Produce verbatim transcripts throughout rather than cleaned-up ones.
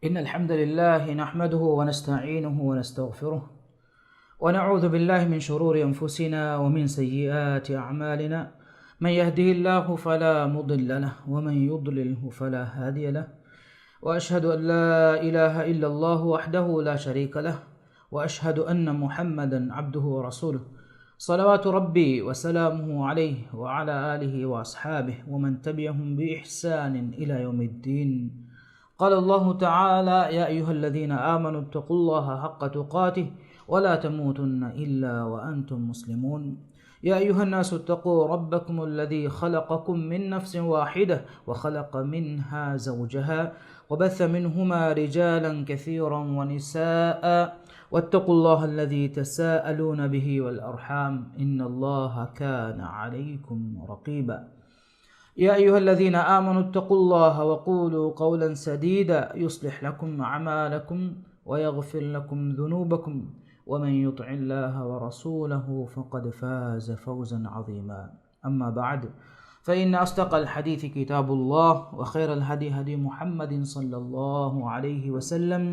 إن الحمد لله نحمده ونستعينه ونستغفره، ونعوذ بالله من شرور أنفسنا ومن سيئات أعمالنا. من يهده الله فلا مضل له، ومن يضلله فلا هادي له. وأشهد أن لا إله إلا الله وحده لا شريك له، وأشهد أن محمدا عبده ورسوله، صلوات ربي وسلامه عليه وعلى آله وأصحابه ومن تبعهم بإحسان إلى يوم الدين. قال الله تعالى: يا أيها الذين آمنوا اتقوا الله حق تقاته ولا تموتن إلا وأنتم مسلمون. يا أيها الناس اتقوا ربكم الذي خلقكم من نفس واحدة وخلق منها زوجها وبث منهما رجالا كثيرا ونساء واتقوا الله الذي تساءلون به والأرحام إن الله كان عليكم رقيبا. يا أيها الذين آمنوا اتقوا الله وقولوا قولا سديدا يصلح لكم أعمالكم ويغفر لكم ذنوبكم ومن يطع الله ورسوله فقد فاز فوزا عظيما. أما بعد، فإن أصدق الحديث كتاب الله، وخير الهدي هدي محمد صلى الله عليه وسلم،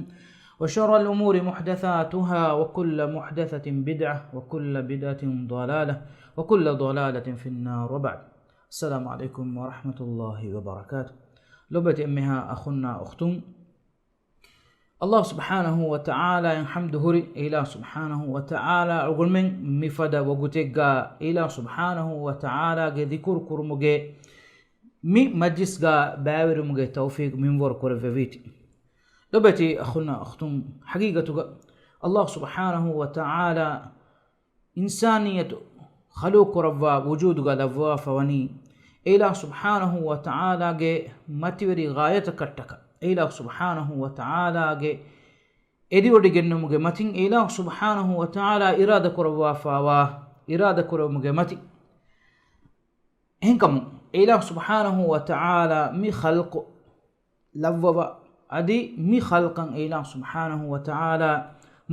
وشر الأمور محدثاتها، وكل محدثة بدعة، وكل بدعة ضلالة، وكل ضلالة في النار، وبعد. السلام عليكم ورحمة الله وبركاته. ލޮބުވެތި އެންމެހާ އަޚުންނާ އުޚްތުން، އަﷲ ސުބްޙާނަހޫ ވަތަޢާލާއަށް ޙަމްދު ހުރި. އެ އިލާހު ސުބްޙާނަހޫ ވަތަޢާލާ އަޅުގަނޑުމެން މިފަދަ ވަގުތެއްގަ އެ އިލާހު ސުބްޙާނަހޫ ވަތަޢާލާގެ ޛިކުރު ކުރުމުގެ މި މަޖްލިސްގަ ބައިވެރިވުމުގެ ތައުފީޤު މިންވަރު ކުރެއްވެވީތީ. ލޮބުވެތި އަޚުންނާ އުޚްތުން، ޙަޤީޤަތުގަ އަﷲ ސުބްޙާނަހޫ ވަތަޢާލާ އިންސާނިއްޔަތު ޚަލުޤު ކުރައްވާ ވުޖޫދުގަ ލައްވާފަ ވަނީ، އެ އިލާހު ސުބްޙާނަހޫ ވަތަޢާލާގެ މަތިވެރި ޣާޔަތަކަށްޓަކަ. އެ އިލާހު ސުބްޙާނަހޫ ވަތަޢާލާގެ އެދިވޮޑިގެންނެވުމުގެ މަތިން، އެ އިލާހު ސުބްޙާނަހޫ ވަތަޢާލާ އިރާދަ ކުރައްވާފަވާ، އިރާދަ ކުރެވުމުގެ މަތިން. އެހެންކަމުން، އެ އިލާހު ސުބްޙާނަހޫ ވަތަޢާލާ މި ޚަލްޤު ލައްވަވާ، އަދި މި ޚަލްޤަށް އެ އިލާހު ސުބްޙާނަހޫ ވަތަޢާލާ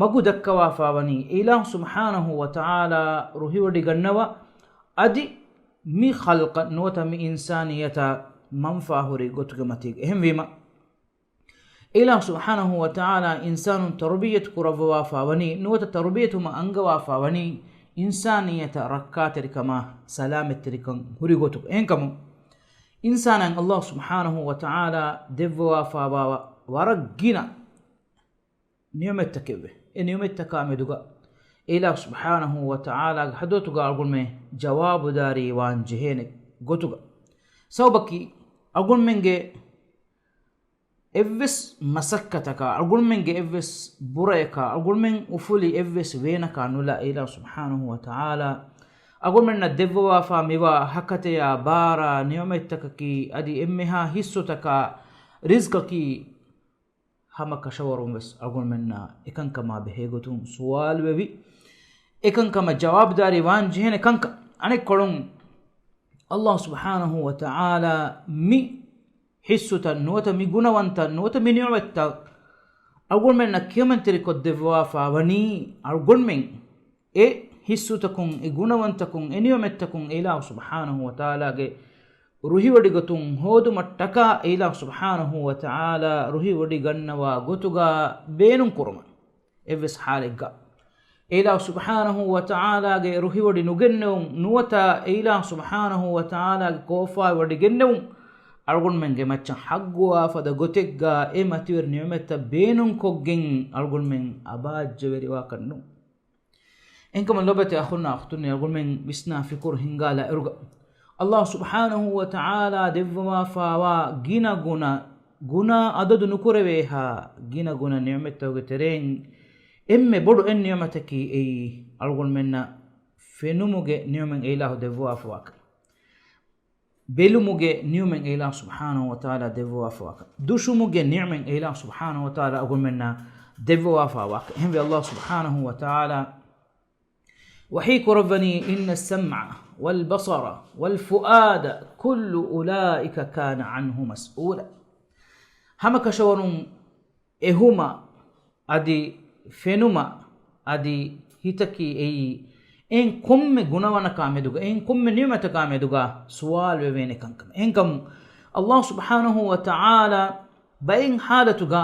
މަގު ދައްކަވާފަ ވަނީ، އެ އިލާހު ސުބްޙާނަހޫ ވަތަޢާލާ ރުހިވޮޑިގަންނަވާ، އަދި މި ޚަލްޤަށް ނުވަތަ މި އިންސާނިއްޔަތަށް މަންފާހުރި ގޮތުގެ މަތީގަ. އެހެންވީމަ، އެ އިލާހު ސުބްޙާނަހޫ ވަތަޢާލާ އިންސާނުން ތަރުބިއްޔަތު ކުރައްވަވާފަ ވަނީ، ނުވަތަ ތަރުބިއްޔަތުވުމަށް އަންގަވާފަ ވަނީ، އިންސާނިއްޔަތަށް ރައްކާތެރިކަމާ، ސަލާމަތްތެރިކަން ހުރި ގޮތުގަ. އެހެންކަމުން، އިންސާނަށް އަﷲ ސުބްޙާނަހޫ ވަތަޢާލާ ދެއްވަވާފަވާ ވަރަށް ގިނަ ނިޢުމަތްތަކެއްވޭ. އެ ނިޢުމަތްތަކާ މެދުގަ އެ އިލާހު ސުބްޙާނަހޫ ވަތަޢާލާގެ ޙަޟްރަތުގަ އަޅުގަނޑުމެން ޖަވާބުދާރީ ވާން ޖެހޭނެ ގޮތުގަ. ސަބަބަކީ، އަޅުގަނޑުމެންގެ އެއްވެސް މަސައްކަތަކާ، އަޅުގަނޑުމެންގެ އެއްވެސް ބުރަޔަކާ، އަޅުގަނޑުމެން އުފުލި އެއްވެސް ވޭނަކާ ނުލާ، އެ އިލާހު ސުބްޙާނަހޫ ވަތަޢާލާ އަޅުގަނޑުމެންނަށް ދެއްވަވާފާ މިވާ ހަކަތަޔާ ބާރާ ނިޢުމަތްތަކަކީ، އަދި އެންމެހާ ޙިއްސުތަކާ ރިޒްޤަކީ، ހަމަ ކަށަވަރުން ވެސް އަޅުގަނޑުމެންނާ އެކަންކަމާ ބެހޭގޮތުން ސުވާލުވެވި، އެކަންކަމަށް ޖަވާބުދާރީ ވާން ޖެހޭނެ ކަންކަން. އަނެއްކޮޅުން، އަﷲ ސުބްޙާނަހޫ ވަތަޢާލާ މި ޙިއްސުތައް ނުވަތަ މި ގުނަވަންތައް ނުވަތަ މި ނިޢުމަތްތައް އަޅުގަނޑުމެންނަށް ކިޔަމަންތެރިކޮށްދެއްވާފާ ވަނީ، އަޅުގަނޑުމެން އެ ޙިއްސުތަކުން، އެ ގުނަވަންތަކުން، އެ ނިޢުމަތްތަކުން އެ އިލާހު ސުބްޙާނަހޫ ވަތަޢާލާގެ ރުހިވޮޑިގަތުން ހޯދުމަށްޓަކާ، އެ އިލާހު ސުބްޙާނަހޫ ވަތަޢާލާ ރުހިވޮޑިގަންނަވާ ގޮތުގަ ބޭނުންކުރުމަށް. އެއްވެސް ޙާލެއްގަ އެ އިލާހު ސުބްޙާނަހޫ ވަތަޢާލާގެ ރުހިވޮޑި ނުގެންނެވުން ނުވަތަ އެ އިލާހު ސުބްޙާނަހޫ ވަތަޢާލާގެ ކޯފާވޮޑިގެންނެވުން އަޅުގަނޑުމެންގެ މައްޗަށް ޙައްޤުވާ ފަދަ ގޮތެއްގަ އެ މަތިވެރި ނިޢުމަތްތައް ބޭނުންކޮށްގެން އަޅުގަނޑުމެން އަބާއްޖަވެރިވާކަށް ނޫން. އެހެންކަމުން ލޮބުވެތި އަޚުންނާ އުޚްތުންނޭ، އަޅުގަނޑުމެން ވިސްނާ ފިކުރު ހިންގާލާ އިރުގަ، އަﷲ ސުބްޙާނަހޫ ވަތަޢާލާ ދެއްވަވާފާވާ ގިނަ ގުނަ، ގުނާ އަދަދު ނުކުރެވޭހާ ގިނަ ގުނަ ނިޢުމަތްތަކުގެ ތެރެއިން އެންމެ ބޮޑު އެއް ނިޢުމަތަކީ އެއީ، އަޅުގަނޑުމެންނަށް ފެނުމުގެ ނިޢުމަތް އެ އިލާހު ދެއްވަވާފަވާކަން. ބެލުމުގެ ނިޢުމަތް އެ އިލާހު ސުބްޙާނަހޫ ވަތަޢާލާ ދެއްވަވާފަވާކަން. ދުށުމުގެ ނިޢުމަތް އެ އިލާހު ސުބްޙާނަހޫ ވަތަޢާލާ އަޅުގަނޑުމެންނަށް ދެއްވަވާފަވާކަން. އެހެންވެ، އަﷲ ސުބްޙާނަހޫ ވަތަޢާލާ ވަޙީ ކުރައްވަނީ، إن السمع والبصر والفؤاد كل أولئك كان عنه مسؤولا. ހަމަކަށަވަރުން އެހުމަށް އަދި ފެނުމަށް އަދި ހިތަކީ އެއީ، އެއިން ކޮންމެ ގުނަވަނަކާ މެދުގަ، އެއިން ކޮންމެ ނިޢުމަތަކާ މެދުގަ ސުވާލު ވެވޭނެ ކަންކަމަށް. އެހެންކަމުން، އަﷲ ސުބްޙާނަހޫ ވަތަޢާލާ ބައެއް ޙާލަތުގަ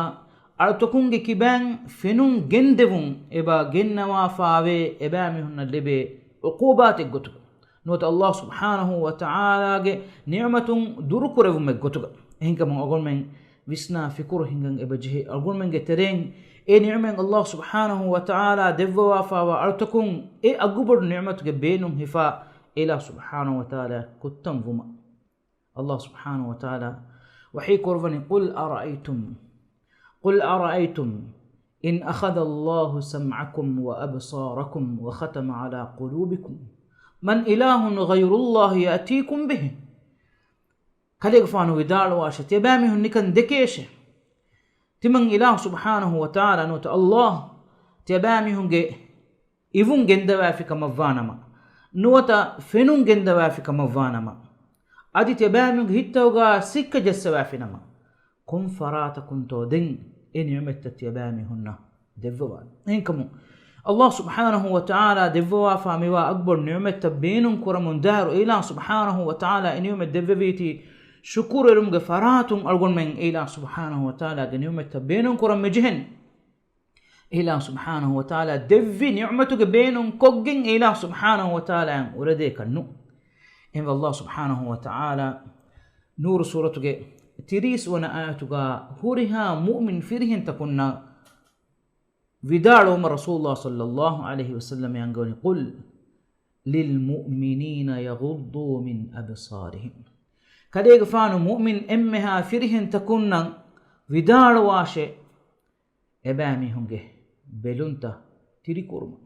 އަޅުތަކުންގެ ކިބައިން ފެނުން ގެންދެވުން އެބަ ގެންނަވާފާވޭ އެބައިމީހުންނަށް ލެބޭ ޢުޤޫބާތެއް ގޮތުގަ. ނުވަތަ ﷲ ސުބްޙާނަހޫ ވަތަޢާލާގެ ނިޢުމަތުން ދުރުކުރެވުމެއް ގޮތުގަ. އެހެންކަމުން އަޅުގަނޑުމެން ވިސްނާ ފިކުރު ހިނގަން އެބަ ޖެހޭ. އަޅުގަނޑުމެންގެ ތެރެއިން އެ ނިޢުމަތް ﷲ ސުބްޙާނަހޫ ވަތަޢާލާ ދެއްވަވާފާވާ އަޅުތަކުން އެ އަގުބޮޑު ނިޢުމަތުގެ ބޭނުން ހިފާ އިލާހު ސުބްޙާނަހޫ ވަތަޢާލާ ކުއްތަން ވުމަށް. ﷲ ސުބްޙާނަހޫ ވަތަޢާލާ ވަޙީ ކުރައްވަނީ، قُلْ أَرَأَيْتُمْ، قُلْ أَرَأَيْتُمْ إِنْ أَخَذَ اللَّهُ سَمْعَكُمْ وَأَبْصَارَكُمْ وَخَتَمَ عَلَى قُلُوبِكُمْ مَنْ إِلَٰهٌ غَيْرُ اللَّهِ يَأْتِيكُمْ بِهِ. ކަލޭގެފާނު ވިދާޅުވާށެ، ތިޔަބައިމީހުން ނިކަން ދެކޭށެ. ތިމަން އިލާހު ސުބްޙާނަހޫ ވަތަޢާލާ ނުވަތަ ﷲ ތިޔަބައިމީހުންގެ އިވުން ގެންދަވާފި ކަމަށްވާނަމަ، ނުވަތަ ފެނުން ގެންދަވާފި ކަމަށްވާނަމަ، އަދި ތިޔަބައިމީހުންގެ ހިތްތަކުގަ ސިއްކަ ޖައްސަވާފިނަމަ، ކޮން ފަރާތަކުންތޯ ދެން އެ ނިޢުމަތްތައް ތިޔަބައިމީހުންނަށް ދެއްވަވާނެ؟ އެހެންކަމުން، ﷲ ސުބްޙާނަހޫ ވަތަޢާލާ ދެއްވަވާފާ މިވާ އަގުބޮޑު ނިޢުމަތްތައް ބޭނުން ކުރަމުން ދާއިރު، އެ އިލާހު ސުބްޙާނަހޫ ވަތަޢާލާ އެ ނިޢުމަތް ދެއްވެވީތީ، ޝުކުރުވެރުމުގެ ފަރާތުން އަޅުގަނޑުމެން އެ އިލާހު ސުބްޙާނަހޫ ވަތަޢާލާގެ ނިޢުމަތްތައް ބޭނުން ކުރަން މިޖެހެން. އެ އިލާހު ސުބްޙާނަހޫ ވަތަޢާލާ ދެއްވި ނިޢުމަތުގެ ބޭނުން ކޮށްގެން އެ އިލާހު ސުބްޙާނަހޫ ވަތަޢާލާއަށް އުރެދޭކަށް ނޫން. އެހެންވެ، ﷲ ސުބްޙާނަހޫ ވަތަޢާލާ ނޫރު ސޫރަތުގެ ތިރީސް ވަނަ އާޔަތުގަ ހުރިހާ މުއުމިން ފިރިހެންތަކުންނަށް ވިދާޅުވުމަށް ރަސޫލުﷲ ޞައްލަﷲު ޢަލައިހި ވަސައްލަމަ އަންގަވަނީ، قُلْ لِلْمُؤْمِنِينَ يَغُضُّوا مِنْ أَبْصَارِهِمْ. ކަލޭގެފާނު މުއުމިން އެންމެހާ ފިރިހެންތަކުންނަށް ވިދާޅުވާށޭ، އެބައިމީހުންގެ ބެލުންތައް ތިރިކުރުމަށް.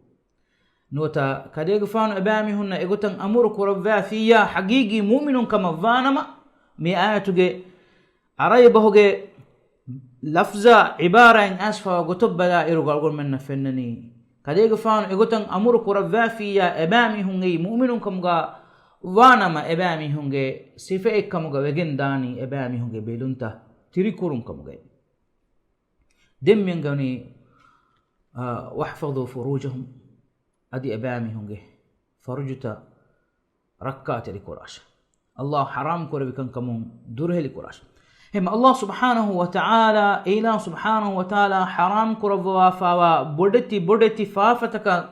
ނުވަތަ ކަލޭގެފާނު އެބައިމީހުންނަށް އެގޮތަށް އަމުރު ކުރައްވާފިއްޔާ، ޙަޤީޤީ މުއުމިނުން ކަމަށް ވާނަމަ، މި އާޔަތުގެ ޢަރަބި ބަހުގެ ލަފްޒާ ޢިބާރާތް އައިސްފަވާ ގޮތަށް ބަލާއިރު އަޅުގަނޑުމެންނަށް ފެންނަނީ، ކަލޭގެފާނު އެގޮތަށް އަމުރު ކުރައްވާފިއްޔާ، އެބައިމީހުން އެއީ މުއުމިނުން ކަމުގަ ވާނަމަ، އެބައިމީހުންގެ ސިފައެއް ކަމުގަ ވެގެން ދާނީ އެބައިމީހުންގެ ބެލުންތައް ތިރިކުރުން ކަމުގައި. ދެން މި އަންގަވަނީ، އާ، وَاحْفَظُوا فُرُوجَهُمْ، އަދި އެބައިމީހުންގެ ފަރުޖުތައް ރައްކާތެރިކުރާށެ. ﷲ ޙަރާމް ކުރެވި ކަންކަމުން ދުރުހެލިކުރާށެ. އެހެން ﷲ ސުބްޙާނަހޫ ވަތަޢާލާ، އެ އިލާހު ސުބްޙާނަހޫ ވަތަޢާލާ ޙަރާމް ކުރައްވަވާފާވާ ބޮޑެތި ބޮޑެތި ފާފަތަކަށް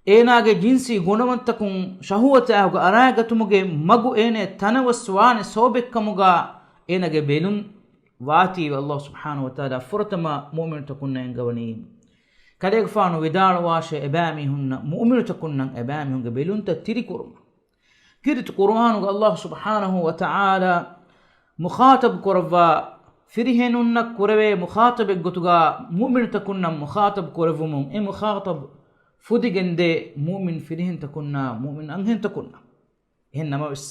އޭނާގެ ޖިންސީ ގުނަވަންތަކުން ޝަހުވަތާ އަރާގަތުމުގެ މަގު އޭނަ ތަނަވަސްވާނެ ސަބަބެއްކަމުގަ އޭނާގެ ބެލުން ވާތީވެ. ﷲ ސުބްޙާނަހޫ ވަތަޢާލާ ފުރަތަމަ މުއުމިނުތަކުންނަށް އެންގަވަނީ، ކަލޭގެފާނު ވިދާޅުވާށޭ، އެބައިމީހުންނަށް، މުއުމިނުތަކުންނަށް އެބައިމީހުންގެ ބެލުންތައް ތިރިކުރުމަށް. ކީރިތި ޤުރުއާނުގަ ﷲ ސުބްޙާނަހޫ ވަތަޢާލާ މުޚާޠަބު ކުރައްވާ، ފިރިހެނުންނަށް ކުރެވޭ މުޚާޠަބެއްގޮތުގަ މުއުމިނުތަކުންނަށް މުޚާޠަބު ކުރެއްވުމުން، އެ މުޚާޠަބު ފުދިގެންދޭ މުއުމިން ފިރިހެންތަކުންނާ މުއުމިން އަންހެންތަކުންނަށް. އެހެން ނަމަވެސް،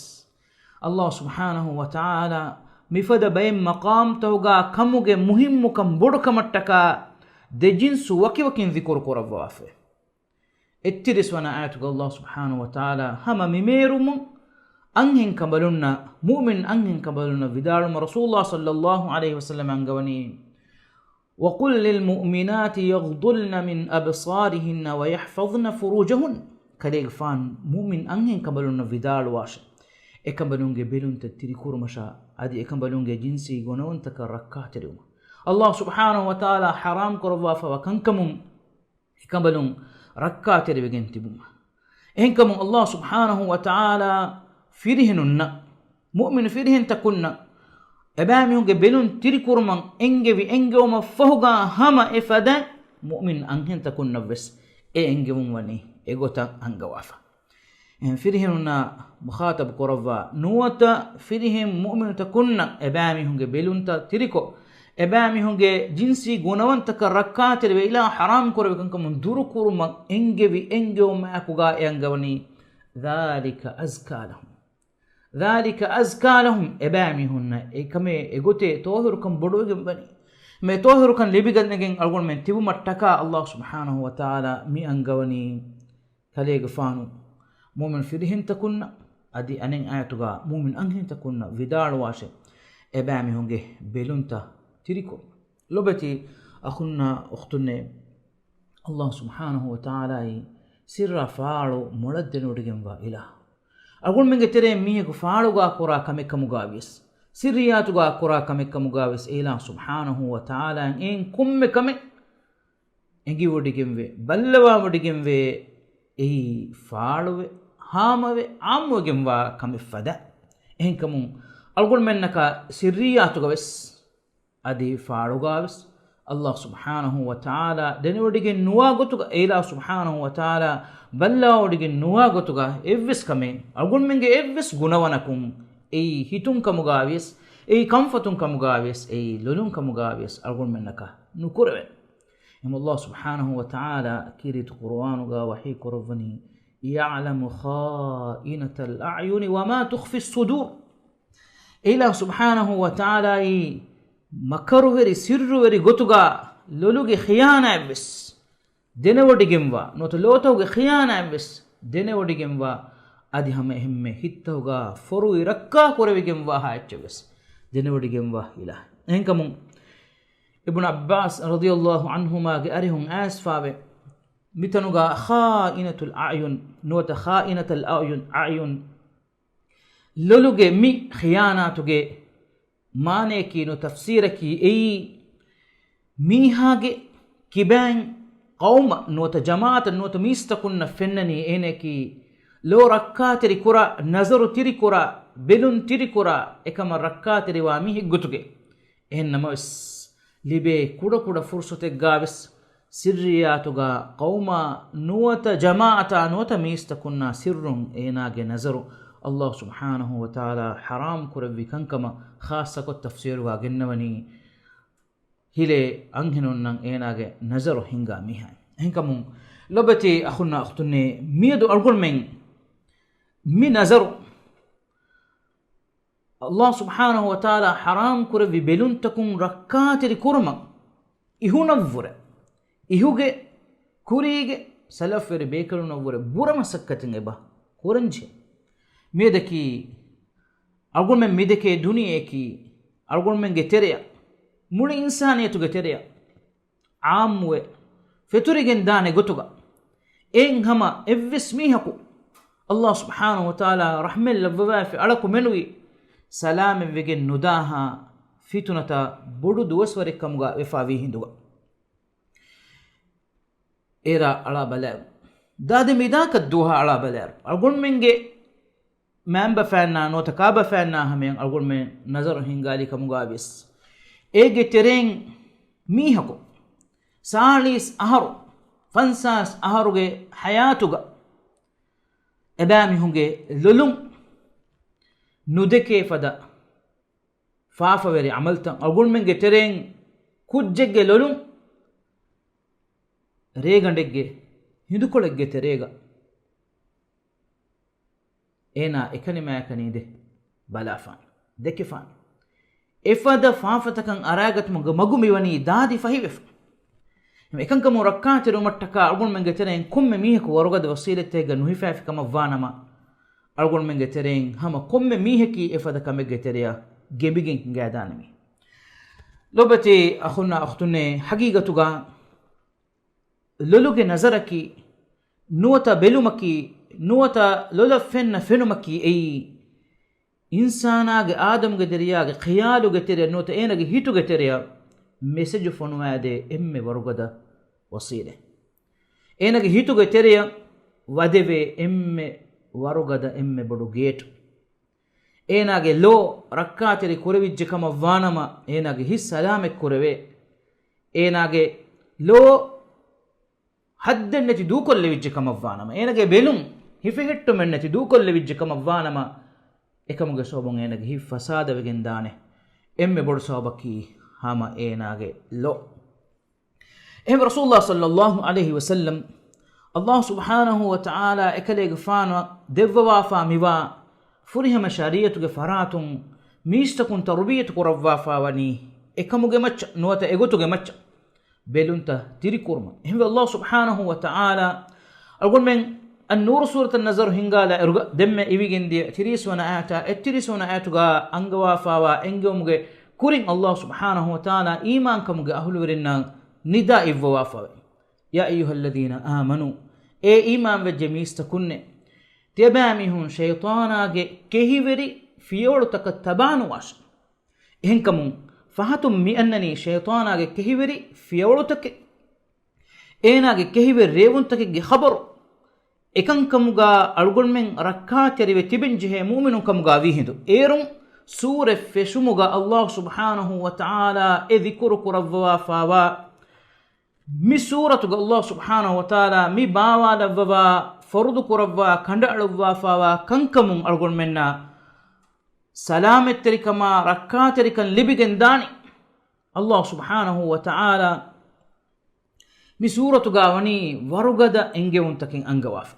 ﷲ ސުބްޙާނަހޫ ވަތަޢާލާ މިފަދަ ބައެއް މަޤާމްތަކުގަ ކަމުގެ މުހިއްމުކަން ބޮޑުކަމަށްޓަކާ ދެ ޖިންސު ވަކިވަކިން ޛިކުރު ކުރައްވާފައި. އެއްތިރީސް ވަނަ އާޔަތުގަ ﷲ ސުބްޙާނަހޫ ވަތަޢާލާ ހަމަ މި މޭރުމުން އަންހެން ކަނބަލުންނަށް، މުއުމިން އަންހެން ކަނބަލުންނަށް ވިދާޅުވުމަށް ރަސޫލުﷲ ޞައްލަﷲު ޢަލައިހި ވަސައްލަމަ އަންގަވަނީ، وَقُلْ لِلْمُؤْمِنَاتِ يَغْضُضْنَ مِنْ أَبْصَارِهِنَّ وَيَحْفَظْنَ فُرُوجَهُنَّ. ކަލޭގެފާނު މުއުމިން އަންހެން ކަނބަލުންނަށް ވިދާޅުވާށެ، އެކަނބަލުންގެ ބެލުންތައް ތިރިކުރުމަށާ، އަދި އެކަނބަލުންގެ ޖިންސީ ގުނަވަންތަކަށް ރައްކާތެރިވުމަށް. ﷲ ސުބްޙާނަހޫ ވަތަޢާލާ ޙަރާމް ކުރައްވާފަވާ ކަންކަމުން އެކަނބަލުން ރައްކާތެރިވެގެން ތިބުމަށް. އެހެންކަމުން ﷲ ސުބްޙާނަހޫ ވަތަޢާލާ ފިރިހެނުންނަށް، މުއުމިނު ފިރިހެންތަކުންނަށް އެބައިމީހުންގެ ބެލުން ތިރިކުރުމަށް އެންގެވި އެންގެވުމަށް ފަހުގަ ހަމަ އެފަދައިން މުއުމިން އަންހެންތަކުންނަށްވެސް އެ އެންގެވުން ވަނީ އެގޮތަށް އަންގަވާފަ. އެހެން ފިރިހެނުންނާ މުޚާޠަބު ކުރައްވާ ނުވަތަ ފިރިހެން މުއުމިނުތަކުންނަށް އެބައިމީހުންގެ ބެލުންތައް ތިރިކޮށް، އެބައިމީހުންގެ ޖިންސީ ގުނަވަންތަކަށް ރައްކާތެރިވެ އިލާހު ޙަރާމް ކުރެވި ކަންކަމުން ދުރުކުރުމަށް އެންގެވި އެންގެވުމާއެކުގަ އެ އަންގަވަނީ، ذَٰلِكَ أَزْكَىٰ لَهُمْ. ذَٰلِكَ أَزْكَىٰ لَهُمْ، އެބައިމީހުންނަށް އެކަމޭ އެގޮތޭ ޠާހިރުކަން ބޮޑުވެގެން ވަނީ. މި ޠާހިރުކަން ލިބިގަނެގެން އަޅުގަނޑުމެން ތިބުމަށްޓަކާ ﷲ ސުބްޙާނަހޫ ވަތަޢާލާ މި އަންގަވަނީ، ކަލޭގެފާނު މުއުމިނު ފިރިހެންތަކުންނަށް އަދި އަނެއް އާޔަތުގަ މުއުމިނު އަންހެންތަކުންނަށް ވިދާޅުވާށެ، އެބައިމީހުންގެ ބެލުންތައް ތިރިކުރުން. ލޮބެތި އަޚުންނާ އުޚްތުންނޭ، ﷲ ސުބްޙާނަހޫ ވަތަޢާލާއީ ސިއްރާ ފާޅު މޮޅަށް ދެނެވޮޑިގެންވާ އިލާހު. އަޅުގަނޑުމެންގެ ތެރެއިން މީހަކު ފާޅުގަ ކުރާ ކަމެއް ކަމުގަ ވިޔަސް، ސިއްރިއްޔާތުގާ ކުރާ ކަމެއްކަމުގާވެސް އެއިލާހު ސުބްޙާނަހޫ ވަތަޢާލާއަށް އެއިން ކޮންމެ ކަމެއް އެނގިވޮޑިގެންވޭ، ބައްލަވާވޮޑިގެންވޭ، އެއީ ފާޅުވެ، ހާމަވެ، އާއްމުވެގެންވާ ކަމެއް ފަދަ. އެހެންކަމުން އަޅުގަނޑުމެންނަކަށް ސިއްރިއްޔާތުގަވެސް އަދި ފާޅުގާވެސް އައްލާހު ސުބްޙާނަހޫ ވަތަޢާލާ ދެނެވޮޑިގެން ނުވާ ގޮތުގަ، އެއިލާހު ސުބްޙާނަހޫ ވަތަޢާލާ ބައްލަވާވޮޑިގެން ނުވާ ގޮތުގަ އެއްވެސް ކަމެއް އަޅުގަނޑުމެންގެ އެއްވެސް ގުނަވަނަކުން އެއީ ހިތުންކަމުގާވިޔަސް، އެއީ ކަންފަތުންކަމުގާވިޔަސް، އެއީ ލޮލުންކަމުގާވިޔަސް އަޅުގަނޑުމެންނަކަށް ނުކުރެވޭ. އެހެން އައްލާހު ސުބްޙާނަހޫ ވަތަޢާލާ ކީރިތި ޤުރުއާނުގާ ވަޙީ ކުރައްވަނީ، يَعْلَمُ خَائِنَةَ الْأَعْيُنِ وَمَا تُخْفِي الصُّدُورُ. އެއިލާހު ސުބްޙާނަހޫ ވަތަޢާލާއީ މަކަރުވެރި، ސިއްރުވެރި ގޮތުގާ ލޮލުގެ ޚިޔާނާތްވެސް ދެނެވޮޑިގެންވާ، ނުވަތަ ލޯތަކުގެ ޚިޔާނާތްވެސް ދެނެވޮޑިގެންވާ، އަދި ހަމަ އެހެންމެ ހިތްތަކުގާ ފޮރުވި ރައްކާ ކުރެވިގެންވާހާ އެއްޗެއްވެސް ދެނެވޮޑިގެންވާ އިލާހު. އެހެންކަމުން އިބްނު ޢައްބާސް ރަޟިޔައްލާހު ޢަންހުމާގެ އަރިހުން އައިސްފާވެ، މިތަނުގާ ޚާއިނަތުލް އަޢްޔުން ނުވަތަ ޚާއިނަތަލް އަޢްޔުން، އަޢްޔުން، ލޮލުގެ މި ޚިޔާނާތުގެ މާނަޔަކީ ނު ތަފްސީރަކީ އެއީ، މީހާގެ ކިބައިން ޤައުމަށް ނުވަތަ ޖަމާޢަތަށް ނުވަތަ މީސްތަކުންނަށް ފެންނަނީ އޭނަޔަކީ ލޯ ރައްކާތެރި ކުރާ، ނަޒަރު ތިރިކުރާ، ބެލުން ތިރިކުރާ، އެކަމަށް ރައްކާތެރިވާ މީހެއްގޮތުގެ. އެހެން ނަމަވެސް، ލިބޭ ކުޑަކުޑަ ފުރުޞަތެއްގާވެސް ސިއްރިއްޔާތުގާ ޤައުމާ ނުވަތަ ޖަމާޢަތާ ނުވަތަ މީސްތަކުންނާ ސިއްރުން އޭނާގެ ނަޒަރު އައްލާހު ސުބްޙާނަހޫ ވަތަޢާލާ ޙަރާމް ކުރެއްވި ކަންކަމަށް ޚާއްޞަކޮށް ތަފްސީރުގާ ގެންނަވަނީ، ހިލޭ އަންހެނުންނަށް އޭނާގެ ނަޒަރު ހިންގާ މީހާ. އެހެންކަމުން ލޮބެތި އަޚުންނާ އުޚްތުންނޭ، މިއަދު އަޅުގަނޑުމެން މި ނަޒަރު އައްލާހު ސުބްޙާނަހޫ ވަތަޢާލާ ޙަރާމް ކުރެއްވި ބެލުންތަކުން ރައްކާތެރި ކުރުމަށް އިހުނަށްވުރެ، އިހުގެ ކުރީގެ ސަލަފްވެރި ބޭކަލުނަށްވުރެ ބުރަ މަސައްކަތެއް އެބަ ކުރަންޖެހޭ. މިއަދަކީ އަޅުގަނޑުމެން މިދެކޭ ދުނިޔެއަކީ އަޅުގަނޑުމެންގެ ތެރެއަށް، މުޅި އިންސާނިއްޔަތުގެ ތެރެއަށް ޢާއްމުވެ ފެތުރިގެން ދާނެ ގޮތުގަ، އެއިން ހަމަ އެއްވެސް މީހަކު އައްލާހު ސުބްޙާނަހޫ ވަތަޢާލާ ރަޙްމަތް ލައްވަވާފި އަޅަކު މެނުވީ ސަލާމަތްވެގެން ނުދާހާ ފިތުނަތައް ބޮޑު ދުވަސްވަރެއް ކަމުގަ ވެފާވީ ހިނދުގަ. އޭރާ އަޅާ ބަލާ. ދާދެ މިދާކަށް ދުވަހާ އަޅާ ބަލާ. އަޅުގަނޑުމެންގެ މައިންބަފައިންނާ ނުވަތަ ކާބަފައިންނާ ހަމަޔަށް އަޅުގަނޑުމެން ނަޒަރު ހިންގާލި ކަމުގާވިޔަސް، އޭގެ ތެރެއިން މީހަކު ސާޅީސް އަހަރު، ފަންސާސް އަހަރުގެ ޙަޔާތުގަ އެބައިމީހުންގެ ލޮލުން ނުދެކޭ ފަދަ ފާފަވެރި ޢަމަލުތައް، އަޅުގަނޑުމެންގެ ތެރެއިން ކުއްޖެއްގެ ލޮލުން ރޭގަނޑެއްގެ ހިނދުކޮޅެއްގެ ތެރޭގަ އޭނާ އެކަނިމާއެކަނި އިނދެ ބަލާފާނެ، ދެކެފާނެ. އެފަދަ ފާފަތަކަށް އަރާގަތުމުގެ މަގު މިވަނީ ދާދި ފަހިވެފަ. އެކަންކަމުން ރައްކާތެރިވުމަށްޓަކާ އަޅުގަނޑުމެންގެ ތެރެއިން ކޮންމެ މީހަކު ވަރުގަދަ ވަސީލަތެއްގަ ނުހިފާފި ކަމަށްވާނަމަ، އަޅުގަނޑުމެންގެ ތެރެއިން ހަމަ ކޮންމެ މީހަކީ އެފަދަ ކަމެއްގެ ތެރެއަށް ގެނބިގެން ހިނގާދާނެ މީ. ލޮބެތި އަޚުންނާ އުޚްތުންނޭ، ޙަޤީޤަތުގަ ލޮލުގެ ނަޒަރަކީ، ނުވަތަ ބެލުމަކީ، ނުވަތަ ލޮލަށް ފެންނަ ފެނުމަކީ އެއީ، އިންސާނާގެ އާދަމުގެ ދެރިޔާގެ ޚިޔާލުގެ ތެރެއަށް ނުވަތަ އޭނަގެ ހިތުގެ ތެރެއަށް މެސެޖު ފޮނުވާދޭ އެންމެ ވަރުގަދަ ވަސީލަތް. އޭނަގެ ހިތުގެ ތެރެއަށް ވަދެވޭ އެންމެ ވަރުގަދަ އެންމެ ބޮޑު ގޭޓު. އޭނާގެ ލޯ ރައްކާތެރި ކުރެވިއްޖެ ކަމަށްވާނަމަ، އޭނާގެ ހިތް ސަލާމަތް ކުރެވޭ. އޭނާގެ ލޯ ހައްދެއްނެތި ދޫކޮށްލެވިއްޖެ ކަމަށްވާނަމަ، އޭނާގެ ބެލުން ހިފެހެއްޓުމެއްނެތި ދޫކޮށްލެވިއްޖެ ކަމަށްވާނަމަ، އެކަމުގެ ސަބަބުން އޭނާގެ ހިތް ފަސާދަވެގެން ދާނެ. އެންމެ ބޮޑު ސަބަބަކީ ހަމަ އޭނާގެ ލޯ. އެހެން ރަސޫލުﷲ ޞައްލަﷲ ޢަލައިހި ވަސައްލަމް، ﷲ ސުބްޙާނަހޫ ވަތަޢާލާ އެކަލޭގެފާނަށް ދެއްވަވާފާ މިވާ ފުރިހަމަ ޝަރީޢަތުގެ ފަރާތުން މީސްތަކުން ތަރުބިޔަތު ކުރައްވާފާ ވަނީ އެކަމުގެ މައްޗަށް ނުވަތަ އެގޮތުގެ މައްޗަށް. ބެލުންތައް ތިރިކުރުމަށް. އެހެންވެ، ﷲ ސުބްޙާނަހޫ ވަތަޢާލާ އަޅުގަނޑުމެން އައްނޫރު ސޫރަތަށް ނަޒަރު ހިންގާލާ އިރުގަ ދެންމެ އިވިގެންދިޔަ ތިރީސް ވަނަ އާޔަތާ އެއްތިރީސް ވަނަ އާޔަތުގަ އަންގަވާފާވާ އެންގެވުމުގެ ކުރިން ﷲ ސުބްޙާނަހޫ ވަތަޢާލާ އީމާންކަމުގެ އަހުލުވެރިންނަށް ނިދާ އިއްވަވާފަވޭ. يا أيها الذين آمنوا، އޭ އީމާންވެއްޖެ މީސްތަކުންނޭ، ތިޔަބައިމީހުން ޝައިޠާނާގެ ކެހިވެރި ފިޔަވަޅުތަކަށް ތަބާނުވާށޭ. އެހެންކަމުން ފަހަތުން މިއަންނަނީ ޝައިޠާނާގެ ކެހިވެރި ފިޔަވަޅުތަކެއް، އޭނާގެ ކެހިވެރި ރޭވުންތަކެއްގެ ޚަބަރު. އެކަންކަމުގަ އަޅުގަނޑުމެން ރައްކާތެރިވެ ތިބެން ޖެހޭ މުއުމިނުން ކަމުގަ ވީހިނދު. އޭރުން ސޫރަތް ފެށުމުގަ ﷲ ސުބްޙާނަހޫ ވަތަޢާލާ އެ ޛިކުރު ކުރައްވަވާފާވާ މި ސޫރަތުގަ ﷲ ސުބްޙާނަހޫ ވަތަޢާލާ މި ބާވާލައްވަވާ، ފަރުޟު ކުރައްވާ، ކަނޑައަޅުއްވާފާވާ ކަންކަމުން އަޅުގަނޑުމެންނަށް ސަލާމަތްތެރިކަމާ، ރައްކާތެރިކަން ލިބިގެން ދާނެ. ﷲ ސުބްޙާނަހޫ ވަތަޢާލާ މި ސޫރަތުގަ ވަނީ ވަރުގަދަ އެންގެވުންތަކެއް އަންގަވާފަ.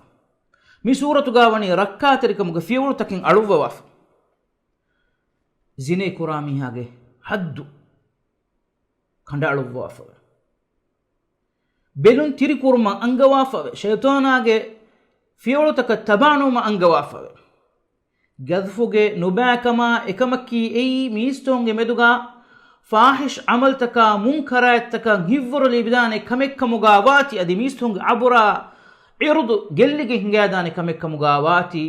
މި ސޫރަތުގަ ވަނީ ރައްކާތެރިކަމުގެ ފިޔަވަޅުތަކެއް އަޅުއްވަވާފަ. ޒިނޭ ކުރާ މީހާގެ ޙައްދު ކަނޑައަޅުއްވާފަވެ. ބެލުން ތިރިކުރުމަށް އަންގަވާފަވެ. ޝައިޠާނާގެ ފިޔަވަޅުތަކަށް ތަބާނުވުމަށް އަންގަވާފަވެ. ގަޛްފުގެ ނުބައިކަމާ އެކަމަކީ އެއީ މީސްތަކުންގެ މެދުގަ ފާޙިޝް ޢަމަލުތަކާ މުންކަރާތްތަކަށް ހިތްވަރު ލިބިދާނެ ކަމެއްކަމުގަ ވާތީ، އަދި މީސްތަކުންގެ އަބުރާ ޢިރުޟު ގެއްލިގެން ހިނގައިދާނެ ކަމެއްކަމުގަ ވާތީ،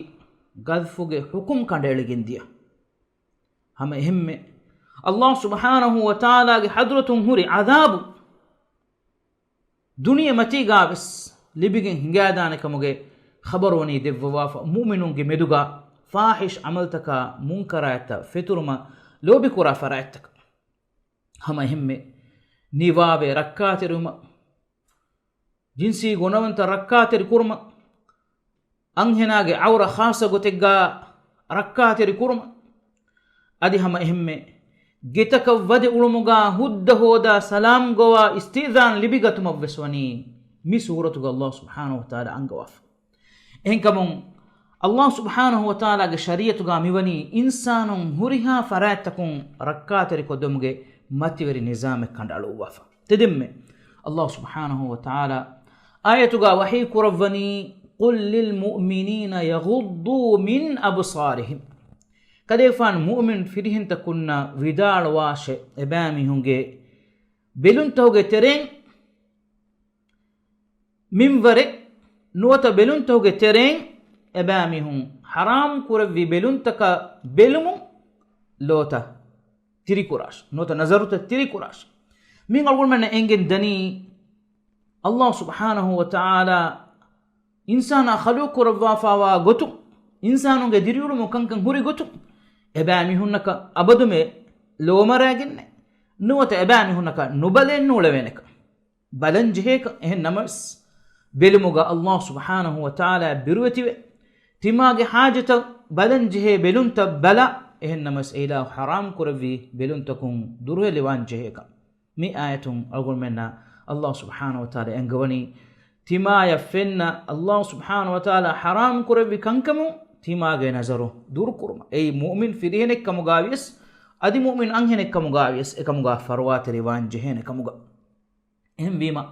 ގަޛްފުގެ ޙުކުމް ކަނޑައެޅިގެން ދިޔަ. ހަމަ އެހެންމެ، ﷲ ސުބްޙާނަހޫ ވަތަޢާލާގެ ޙަޟްރަތުން ހުރި ޢަޛާބު ދުނިޔެމަތީގަވެސް ލިބިގެން ހިނގައިދާނެ ކަމުގެ ޚަބަރު ވަނީ ދެއްވަވާފަ، މުއުމިނުންގެ މެދުގަ ފާޙިޝް ޢަމަލުތަކާ މުންކަރާތްތައް ފެތުރުމަށް ލޯބިކުރާ ފަރާތްތަކަށް. ހަމަ އެހެންމެ، ނިވާވެ ރައްކާތެރިވުމަށް، ޖިންސީ ގުނަވަންތައް ރައްކާތެރި ކުރުމަށް، އަންހެނާގެ ޢައުރަ ޚާއްޞަ ގޮތެއްގަ ރައްކާތެރި ކުރުމަށް، އަދި ހަމަ އެހެންމެ ގެތަކަށް ވަދެ އުޅުމުގަ ހުއްދަ ހޯދާ ސަލާމް ގޮވާ އިސްތިއްޒާން ލިބިގަތުމަށް ވެސް ވަނީ މި ސޫރަތުގަ ﷲ ސުބްޙާނަހޫ ވަތަޢާލާ އަންގަވާފަ. އެހެންކަމުން ﷲ ސުބްޙާނަހޫ ވަތަޢާލާގެ ޝަރީޢަތުގަ މިވަނީ އިންސާނުން ހުރިހާ ފަރާތްތަކުން ރައްކާތެރިކޮށްދެމުގެ މަތިވެރި ނިޒާމެއް ކަނޑައަޅުއްވާފަ. ތެދެންމެ ﷲ ސުބްޙާނަހޫ ވަތަޢާލާ އާޔަތުގަ ވަޙީ ކުރައްވަނީ، قل للمؤمنين يغضوا من أبصارهم. ކަލޭފާން މުއުމިން ފިރިހެންތަކުންނަށް ވިދާޅުވާށެ، އެބައިމީހުންގެ ބެލުންތަކުގެ ތެރެއިން، މިންވަރެއް، ނުވަތަ ބެލުންތަކުގެ ތެރެއިން އެބައިމީހުން ޙަރާމް ކުރެއްވި ބެލުންތަކަށް ބެލުމުން ލޯތައް ތިރިކުރާށި، ނުވަތަ ނަޒަރުތައް ތިރިކުރާށި. މި އަޅުގަނޑުމެންނަށް އެނގެން ދަނީ، ﷲ ސުބްޙާނަހޫ ވަތަޢާލާ އިންސާނާ ޚަލުޤު ކުރައްވާފާވާ ގޮތުން، އިންސާނުންގެ ދިރިއުޅުމުން ކަންކަން ހުރި ގޮތުން، އެބައިމީހުންނަކަށް އަބަދުމެ ލޯމަރާގެންނެއް، ނުވަތަ އެބައިމީހުންނަކަށް ނުބަލައެއް ނޫޅެވޭނެކަން، ބަލަން ޖެހޭކަން. އެހެން ނަމަވެސް، ބެލުމުގަ ﷲ ސުބްޙާނަހޫ ވަތަޢާލާ ބިރުވެތިވެ، ތިމާގެ ޙާޖަތަށް ބަލަން ޖެހޭ ބެލުންތައް ބަލާ، އެހެން ނަމަވެސް އެ އިލާހު ޙަރާމް ކުރެއްވި ބެލުންތަކުން ދުރުހެލިވާން ޖެހޭކަން. މި އާޔަތުން އަޅުގަނޑުމެންނަށް ﷲ ސުބްޙާނަހޫ ވަތަޢާލާ އަންގަވަނީ، ތިމާޔަށް ފެންނަ ﷲ ސުބްޙާނަހޫ ވަތަޢާލާ ޙަރާމް ކުރެއްވި ކަންކަމުން ތިމާގެ ނަޒަރު ދުރުކުރުމަށް. އެއީ މުއުމިން ފިރިހެނެއްކަމުގަވިޔަސް، އަދި މުއުމިން އަންހެނެއްކަމުގަވިޔަސް، އެކަމުގަ ފަރުވާތެރިވާން ޖެހޭނެ ކަމުގަ. އެހެންވީމަ،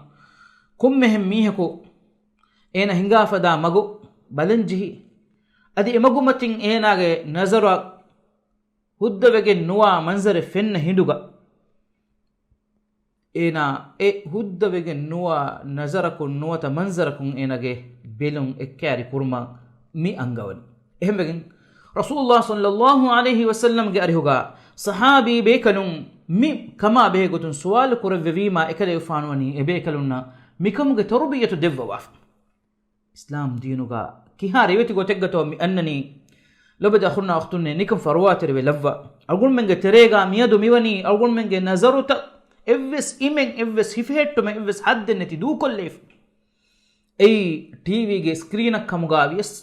ކޮންމެހެން މީހަކު އޭނަ ހިނގާފަދަ މަގު ބަލަންޖެހި، އަދި އެމަގުމަތިން އޭނާގެ ނަޒަރަށް ހުއްދަވެގެން ނުވާ މަންޒަރެއް ފެންނަ ހިނދުގަ، އޭނާ އެ ހުއްދަވެގެން ނުވާ ނަޒަރަކުން ނުވަތަ މަންޒަރަކުން އޭނާގެ ބެލުން އެއްކައިރި ކުރުމަށް މި އަންގަވަނީ. އެހެންވެގެން، ރަސޫލުﷲ ޞައްލަﷲު ޢަލައިހި ވަސައްލަމްގެ އަރިހުގަ ޞަޙާބީ ބޭކަލުން މި ކަމާ ބެހޭ ގޮތުން ސުވާލު ކުރެއްވެވީމާ، އެކަލޭގެފާނު ވަނީ އެ ބޭކަލުންނަށް މިކަމުގެ ތަރުބިޔަތު ދެއްވަވާފަ. އިސްލާމް ދީނުގަ ކިހާ ރިވެތި ގޮތެއްގަތޯ މި އަންނަނީ؟ ލޮބެދި އަޚުންނާ އުޚްތުންނޭ، ނިކަން ފަރުވާތެރިވެ ލައްވާ. އަޅުގަނޑުމެންގެ ތެރޭގަ މިއަދު މިވަނީ އަޅުގަނޑުމެންގެ ނަޒަރުތައް އެއްވެސް އިމެއް، އެއްވެސް ހިފެހެއްޓުމެއް، އެއްވެސް ޙައްދެއް ނެތި ދޫކޮށްލައިފަ. އެއީ ޓީވީގެ ސްކްރީނަށް ކަމުގަވިޔަސް،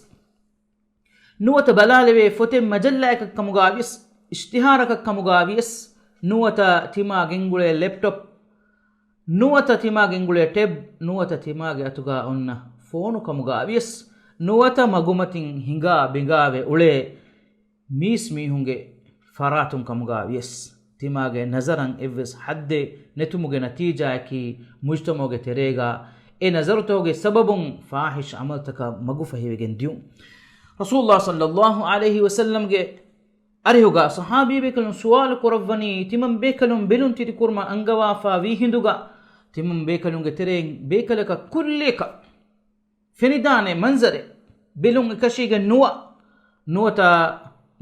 ނުވަތަ ބަލާލެވޭ ފޮތެއް މަޖައްލާއަކަށް ކަމުގަވިޔަސް، އިޝްތިހާރަކަށް ކަމުގަވިޔަސް، ނުވަތަ ތިމާ ގެންގުޅޭ ލެޕްޓޮޕް، ނުވަތަ ތިމާ ގެންގުޅޭ ޓެބް، ނުވަތަ ތިމާގެ އަތުގަ އޮންނަ ފޯނު ކަމުގަވިޔަސް، ނުވަތަ މަގުމަތިން ހިނގާ ބިނގާވެ އުޅޭ މީސްމީހުންގެ ފަރާތުން ކަމުގަވިޔަސް، ތިމާގެ ނަޒަރަށް އެއްވެސް ޙައްދެއް ނެތުމުގެ ނަތީޖާއަކީ، މުޖްތަމަޢުގެ ތެރޭގަ އެ ނަޒަރުތަކުގެ ސަބަބުން ފާޙިޝް ޢަމަލުތަކަށް މަގުފަހިވެގެން ދިޔުން. ރަސޫލުﷲ ޞައްލަﷲު ޢަލައިހި ވަސައްލަމްގެ އަރިހުގަ ޞަޙާބީ ބޭކަލުން ސުވާލު ކުރައްވަނީ، ތިމަން ބޭކަލުން ބެލުން ތިރިކުރުމަށް އަންގަވާފަ ވީ ހިނދުގަ، ތިމަން ބޭކަލުންގެ ތެރެއިން ބޭކަލަކަށް ކުއްލިއަކަށް ފެނިދާނެ މަންޒަރެއް ބެލުން އެކަށީގެން ނުވާ، ނުވަތަ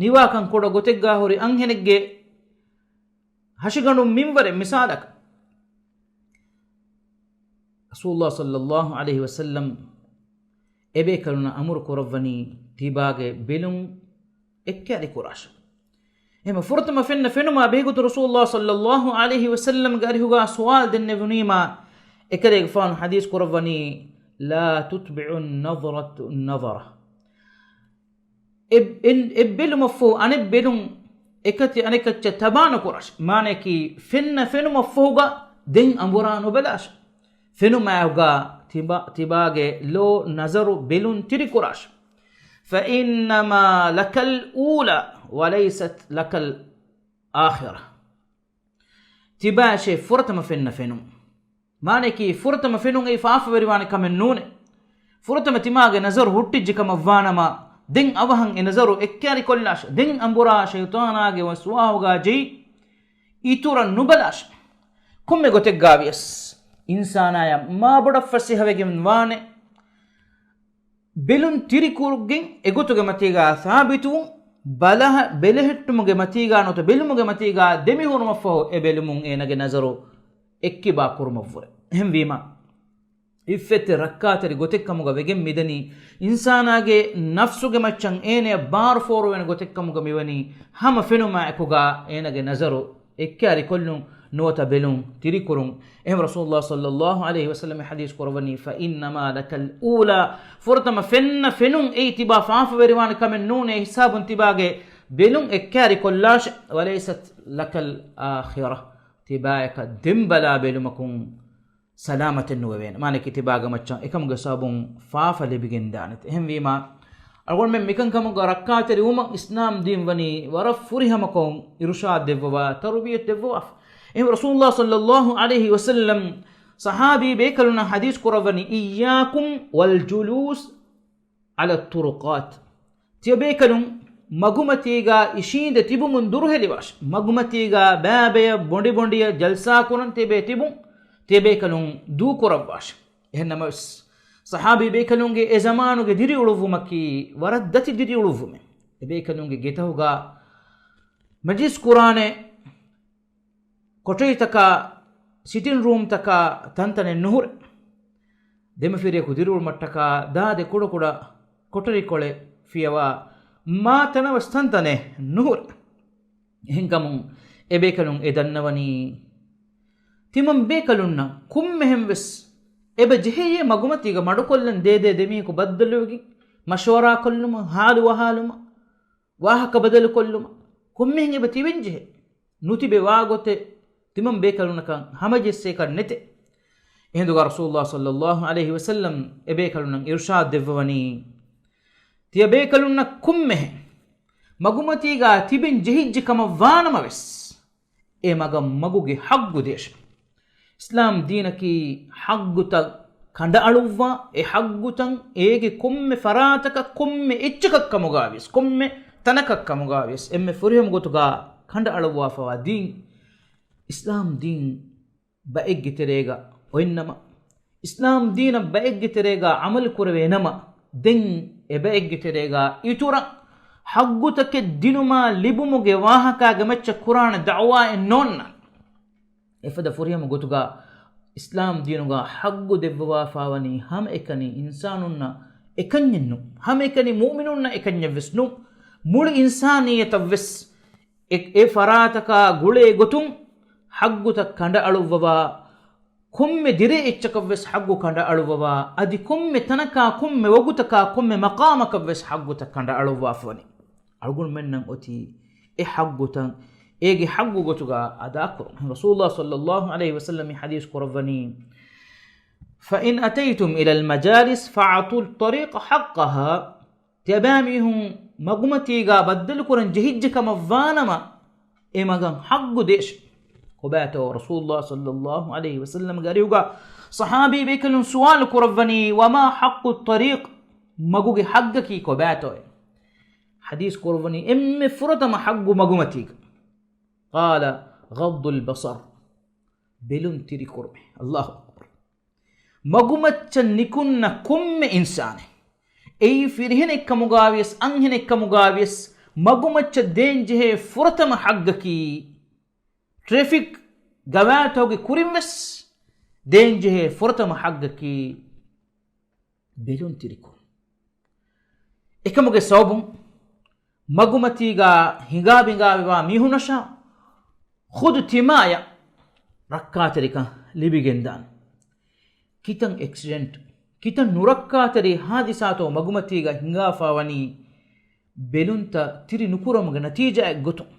ނިވާކަން ކުޑަ ގޮތެއްގަ ހުރި އަންހެނެއްގެ ހަށިގަނޑު މިންވަރެއް މިސާލަކަށް. ރަސޫލުﷲ ޞައްލަﷲ ޢަލައިހި ވަސައްލަމް އެބޭކަލުންނަށް އަމުރު ކުރައްވަނީ ތިބާގެ ބެލުން އެއްކައިރި ކުރާށޭ. އެހެން ފުރަތަމަ ފެންނަ ފެނުމާ ބެހޭގޮތުން ރަސޫލުﷲ ޞައްލަﷲ ޢަލައިހި ވަސައްލަމްގެ އަރިހުގާ ސުވާލު ދެންނެވުނީމާ، އެކަލޭގެފާނު ޙަދީޘް ކުރައްވަނީ، لا تتبع النظرة النظرة. އެ، އެ، އެއް ބެލުމަށްފަހު އަނެއް ބެލުން އެކަތި އަނެކައްޗަށް ތަބާ ނުކުރާށޭ. މާނަޔަކީ ފެންނަ ފެނުމަށްފަހުގަ ދެން އަނބުރާ ނުބަލާށޭ. ފެނުމާއެކުގަ ތިބާ، ތިބާގެ ލޯ ނަޒަރު ބެލުން ތިރިކުރާށޭ. فإنما لك الأولى وليست لك الآخرة. ތިބާއަށޭ ފުރަތަމަ ފެންނަ ފެނުން. މާނަޔަކީ ފުރަތަމަ ފެނުން އެއީ ފާފަވެރިވާނެ ކަމެއް ނޫނޭ. ފުރަތަމަ ތިމާގެ ނަޒަރު ހުއްޓިއްޖެ ކަމަށްވާނަމަ، ދެން އަވަހަށް އެ ނަޒަރު އެއްކައިރިކޮށްލާށޭ. ދެން އަނބުރާ ޝައިޠާނާގެ ވަސްވާހުގާ ޖެހި އިތުރަށް ނުބަލާށޭ. ކޮންމެ ގޮތެއްގާވިޔަސް އިންސާނާޔަށް މާބޮޑަށް ފަސޭހަވެގެން ވާނެ ބެލުން ތިރިކުރުގެން އެގޮތުގެ މަތީގާ ސާބިތުވުން، ބަލަހަ، ބެލެހެއްޓުމުގެ މަތީގާ ނުވަތަ ބެލުމުގެ މަތީގާ ދެމިހުރުމަށްފަހު އެ ބެލުމުން އޭނަގެ ނަޒަރު އެއްކިބާ ކުރުމަށްވުރެ. އެހެންވީމާ، އިއްފަތްތެރި ރައްކާތެރި ގޮތެއްކަމުގަ ވެގެން މިދަނީ، އިންސާނާގެ ނަފްސުގެ މައްޗަށް އޭނަޔަށް ބާރު ފޯރުވޭނެ ގޮތެއްކަމުގަ މިވަނީ، ހަމަ ފެނުމާއެކުގަ އޭނަގެ ނަޒަރު އެއްކައިރިކޮށްލުން ނުވަތަ ބެލުން ތިރިކުރުން. އެހެން ރަސޫލުﷲ ޞައްލަﷲ ޢަލައިހި ވަސައްލަމް ޙަދީޘް ކުރައްވަނީ، فإنما لك الأولى، ފުރަތަމަ ފެންނަ ފެނުން އެއީ ތިބާ ފާފަވެރިވާނެ ކަމެއް ނޫނޭ، ހިސާބުން ތިބާގެ ބެލުން އެއްކައިރިކޮށްލާށޭ. وليست لك الآخرة، ތިބާޔަކަށް ދެން ބަލާ ބެލުމަކުން ސަލާމަތެއް ނުވެވޭނެ. މާނަޔަކީ ތިބާގެ މައްޗަށް އެކަމުގެ ސަބަބުން ފާފަ ލިބިގެންދާނެތެ. އެހެންވީމާ، އަޅުގަނޑުމެން މިކަންކަމުގަ ރައްކާތެރިވުމަށް އިސްލާމް ދީން ވަނީ ވަރަށް ފުރިހަމަކޮށް އިރުޝާދު ދެއްވަވާ، ތަރުބިޔަތު ދެއްވަވާފަ. އެހެން ރަސޫލުﷲ ޞައްލަﷲ ޢަލައިހި ވަސައްލަމް ޞަޙާބީ ބޭކަލުންނަށް ޙަދީޘް ކުރައްވަނީ، إياكم والجلوس على الطرقات. ތިޔަބޭކަލުން މަގުމަތީގާ އިށީނދެ ތިބުމުން ދުރުހެލިވާށޭ. މަގުމަތީގާ ބައިބަޔަށް ބޮނޑިބޮނޑިއަށް ޖަލްސާކުރަން ތިޔަބޭ ތިބުން، ތިޔަބޭކަލުން ދޫކުރައްވާށޭ. އެހެންނަމަވެސް، ޞަޙާބީ ބޭކަލުންގެ އެ ޒަމާނުގެ ދިރިއުޅުއްވުމަކީ ވަރަށް ދަތި ދިރިއުޅުއްވުމެއް. އެބޭކަލުންގެ ގެތަހުގާ މަޖިލިސް ކުރާނެ ކޮޓަރިތަކާ، ސިޓިން ރޫމްތަކާ ތަންތަނެއް ނުހުރޭ. ދެމަފިރިޔަކު ދިރިއުޅުމަށްޓަކާ ދާދެ ކުޑަކުޑަ ކޮޓަރިކޮޅެއް ފިޔަވާ މާ ތަނަވަސް ތަންތަނެއް ނުހުރޭ. އެހެންކަމުން އެބޭކަލުން އެ ދަންނަވަނީ، ތިމަން ބޭކަލުންނަށް ކޮންމެހެން ވެސް އެބަ ޖެހެޔޭ މަގުމަތީގަ މަޑުކޮށްލަން ދޭދޭ ދެމީހަކު ބައްދަލުވެގެން މަޝްވަރާކޮށްލުމަށް، ހާލު ވަހާލުމަށް، ވާހަކަ ބަދަލުކޮށްލުމަށް ކޮންމެހެން އެބަ ތިބެންޖެހޭ. ނުތިބެ ވާގޮތެއް ތިމަން ބޭކަލުންނަކަށް ހަމަޖެއްސޭކަށް ނެތޭ. އެހިނދުގަ ރަސޫލުﷲ ޞައްލަﷲ ޢަލައިހި ވަސައްލަމް އެބޭކަލުންނަށް އިރުޝާދު ދެއްވަވަނީ، ތިޔަބޭކަލުންނަށް ކޮންމެހެން މަގުމަތީގާ ތިބެން ޖެހިއްޖެ ކަމަށް ވާނަމަވެސް، އެ މަގަށް މަގުގެ ޙައްޤު ދޭށޭ. އިސްލާމް ދީނަކީ ޙައްޤުތައް ކަނޑައަޅުއްވާ، އެ ޙައްޤުތައް އޭގެ ކޮންމެ ފަރާތަކަށް، ކޮންމެ އެއްޗަކަށް ކަމުގާވިޔަސް، ކޮންމެ ތަނަކަށް ކަމުގާވިޔަސް، އެންމެ ފުރިހަމަ ގޮތުގާ ކަނޑައަޅުއްވާފަވާ ދީން އިސްލާމް ދީން. ބައެއްގެ ތެރޭގަ އޮތްނަމަ، އިސްލާމް ދީނަށް ބައެއްގެ ތެރޭގަ ޢަމަލު ކުރެވޭ ނަމަ، ދެން އެ ބައެއްގެ ތެރޭގަ އިތުރަށް ޙައްޤުތަކެއް ދިނުމާ ލިބުމުގެ ވާހަކާގެ މައްޗަށް ކުރާނެ ދަޢުވާއެއް ނޯންނާނެ. އެފަދަ ފުރިހަމަ ގޮތުގަ އިސްލާމް ދީނުގަ ޙައްޤު ދެއްވަވާފާވަނީ ހަމައެކަނި އިންސާނުންނަށް އެކަންޏެއް ނޫން، ހަމައެކަނި މުއުމިނުންނަށް އެކަންޏެއް ވެސް ނޫން. މުޅި އިންސާނިއްޔަތަށް ވެސް އެ، އެ ފަރާތަކާ ގުޅޭ ގޮތުން ޙައްޤުތައް ކަނޑައަޅުއްވަވާ، ކޮންމެ ދިރޭ އެއްޗަކަށް ވެސް ޙައްޤު ކަނޑައަޅުއްވަވާ، އަދި ކޮންމެ ތަނަކާ، ކޮންމެ ވަގުތަކާ، ކޮންމެ މަޤާމަކަށް ވެސް ޙައްޤުތައް ކަނޑައަޅުއްވާފަވަނީ. އަޅުގަނޑުމެންނަށް އޮތީ އެ ޙައްޤުތައް އޭގެ ޙައްޤު ގޮތުގަ އަދާކުރުން. ރަސޫލުﷲ ޞައްލަﷲ ޢަލައިހި ވަސައްލަމް ޙަދީޘް ކުރައްވަނީ، فإن أتيتم إلى المجالس فأعطوا الطريق حقها. ތިޔަބައިމީހުން މަގުމަތީގާ ބައްދަލުކުރަން ޖެހިއްޖެ ކަމަށް ވާނަމަ، އެ މަގަށް ޙައްޤު ދޭށޭ. ކޮބާތޯ؟ ރަސޫލުﷲ ޞައްލަﷲ ޢަލައިހި ވަސައްލަމްގެ އަރިހުގަ ޞަޙާބީ ބޭކަލުން ސުވާލު ކުރައްވަނީ، وما حق الطريق؟ މަގުގެ ޙައްޤަކީ ކޮބާތޯއޭ؟ ޙަދީޘް ކުރައްވަނީ އެންމެ ފުރަތަމަ ޙައްޤު މަގުމަތީގަ. قال غض البصر، ބެލުން ތިރިކުރުމޭ. އައްލާހު އަކްބަރު. މަގުމައްޗަށް ނިކުންނަ ކޮންމެ އިންސާނެއް، އެއީ ފިރިހެނެއްކަމުގާވިޔަސް، އަންހެނެއްކަމުގާވިޔަސް، މަގުމައްޗަށް ދޭންޖެހޭ ފުރަތަމަ ޙައްޤަކީ ޓްރެފިކް ގަވާއިދުތަކުގެ ކުރިން ވެސް ދޭންޖެހޭ ފުރަތަމަ ހައްގަކީ ބެލުން ތިރިކުރުން. އެކަމުގެ ސަބަބުން މަގުމަތީގާ ހިނގާ ބިނގާވެވާ މީހުންނަށާ ޚުދު ތިމާޔަށް ރައްކާތެރިކަން ލިބިގެންދާނެ. ކިތަން އެކްސިޑެންޓް، ކިތަން ނުރައްކާތެރި ހާދިސާތޯ މަގުމަތީގަ ހިނގާފާވަނީ ބެލުންތައް ތިރި ނުކުރުމުގެ ނަތީޖާއެއް ގޮތުން.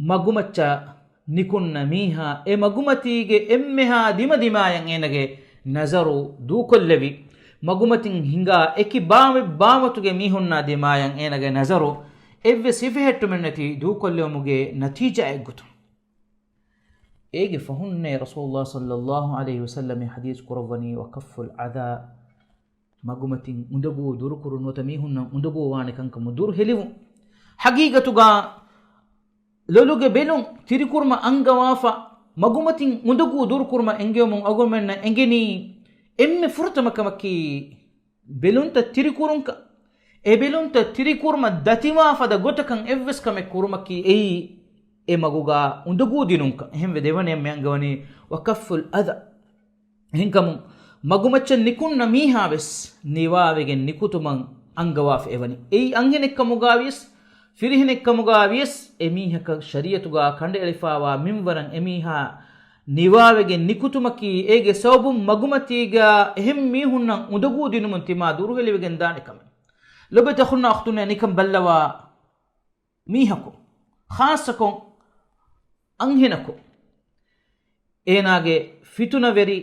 މަގުމައްޗަށް ނިކުންނަ މީހާ އެ މަގުމަތީގެ އެންމެހާ ދިމަދިމާޔަށް އޭނަގެ ނަޒަރު ދޫކޮށްލެވި، މަގުމަތިން ހިނގާ އެކި ބާވަތް ބާވަތުގެ މީހުންނާ ދިމާޔަށް އޭނަގެ ނަޒަރު އެއްވެސް ހިފެހެއްޓުމެއްނެތި ދޫކޮށްލެވުމުގެ ނަތީޖާއެއްގޮތުން. އޭގެ ފަހުންނޭ ރަސޫލުﷲ ޞައްލައްލާހު ޢަލައިހި ވަސައްލަމަ ޙަދީޘް ކުރައްވަނީ، ވަކައްފުލް އަޛާ، މަގުމަތިން އުނދަގޫ ދުރުކުރުން ނުވަތަ މީހުންނަށް އުނދަގޫ ވާނެ ކަންކަމުން ދުރުހެލިވުން. ޙަޤީޤަތުގަ ލޮލުގެ ބެލުން ތިރިކުރުމަށް އަންގަވާފަ، މަގުމަތިން އުނދަގޫ ދުރުކުރުމަށް އެންގެވުމުން އަޅުގަނޑުމެންނަށް އެނގެނީ އެންމެ ފުރަތަމަ ކަމަކީ ބެލުންތައް ތިރިކުރުންކަން. އެ ބެލުންތައް ތިރިކުރުމަށް ދަތިވާ ފަދަ ގޮތަކަށް އެއްވެސް ކަމެއް ކުރުމަކީ އެއީ އެ މަގުގަ އުނދަގޫ ދިނުންކަން. އެހެންވެ ދެވަނައަށް މި އަންގަވަނީ ވަކައްފުލް އަޛާ. އެހެންކަމުން މަގުމައްޗަށް ނިކުންނަ މީހާ ވެސް ނިވާވެގެން ނިކުތުމަށް އަންގަވާފަ އެވަނީ. އެއީ އަންހެނެއްކަމުގަ ވިޔަސް، ފިރިހެނެއްކަމުގަ ވިޔަސް، އެ މީހަކަށް ޝަރީޢަތުގަ ކަނޑައެޅިފައިވާ މިންވަރަށް އެ މީހާ ނިވާވެގެން ނިކުތުމަކީ އޭގެ ސަބަބުން މަގުމަތީގަ އެހެން މީހުންނަށް އުނދަގޫ ދިނުމުން ތިމާ ދުރުހެލިވެގެން ދާނެ ކަމެއް. ލޮބުވެތި އަޚުންނާ އުޚްތުންނޭ، ނިކަން ބައްލަވާ މީހަކު، ޚާއްޞަކޮށް އަންހެނަކު، އޭނާގެ ފިތުނަވެރި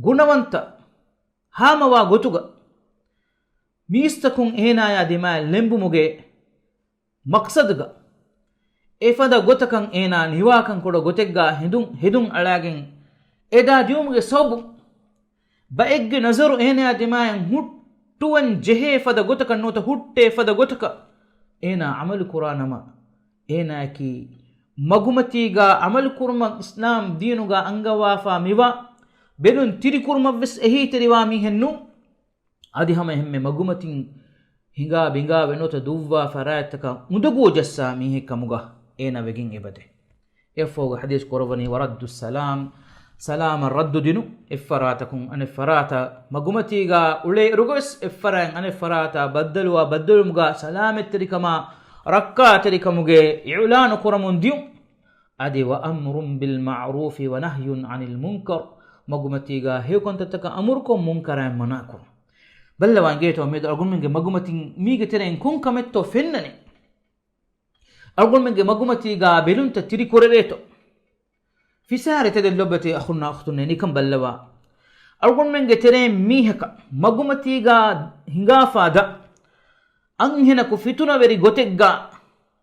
ގުނަވަންތަ ހާމަވާ ގޮތުގަ މީސްތަކުން އޭނާޔާ ދިމާއަށް ލެނބުމުގެ މަޤްޞަދުގަ އެފަދަ ގޮތަކަށް އޭނާ ނިވާކަން ކުޑަ ގޮތެއްގަ ހެދުން، ހެދުން އަޅާގެން އެދާ ދިޔުމުގެ ސަބަބުން ބައެއްގެ ނަޒަރު އޭނާ ދިމާއަށް ހުއްޓުވަން ޖެހޭ ފަދަ ގޮތަކަށް ނުވަތަ ހުއްޓޭ ފަދަ ގޮތަކަށް އޭނާ ޢަމަލު ކުރާ ނަމަ، އޭނާއަކީ މަގުމަތީގަ ޢަމަލު ކުރުމަށް އިސްލާމް ދީނުގަ އަންގަވާފަ މިވާ ބެލުން ތިރިކުރުމަށްވެސް އެހީތެރިވާ މީހެއް ނޫން. އަދި ހަމަ އެހެންމެ މަގުމަތިން ހިނގާ ބިނގާ ވެ ނުވަތަ ދުއްވާ ފަރާތްތަކަށް އުނދަގޫ ޖައްސާ މީހެއް ކަމުގަ އޭނާ ވެގެން އެބަދޭ. އެއަށްފަހުގަ ޙަދީޘް ކުރައްވަނީ ވަރައްދުއްސަލާމް، ސަލާމަށް ރައްދު ދިނުން، އެއްފަރާތަކުން އަނެއްފަރާތަށް މަގުމަތީގަ އުޅޭއިރުގަވެސް އެއްފަރާތް އަނެއްފަރާތަށް ބައްދަލުވާ ބައްދަލުވުމުގަ ސަލާމަތްތެރިކަމާ ރައްކާތެރިކަމުގެ އިޢުލާނު ކުރަމުން ދިޔުން. އަދި وأمر بالمعروف ونهي عن المنكر، މަގުމަތީގަ ހެޔޮކަންތައްތަކަށް އަމުރުކޮށް މުންކަރާތް މަނާކުރުން. ބައްލަވާ އިނގޭތޯ މިއަދު އަޅުގަނޑުމެންގެ މަގުމަތިން މީގެ ތެރެއިން ކޮން ކަމެއްތޯ ފެންނަނީ؟ އަޅުގަނޑުމެންގެ މަގުމަތީގަ ބެލުންތައް ތިރިކުރެވޭތޯ؟ ފިސާރި ތެދެއް ލޮބުވެތި އަޚުންނާ އުޚްތުންނޭ، ނިކަން ބައްލަވާ. އަޅުގަނޑުމެންގެ ތެރެއިން މީހަކަށް މަގުމަތީގަ ހިނގާފަ ދާ އަންހެނަކު ފިތުނަވެރި ގޮތެއްގަ،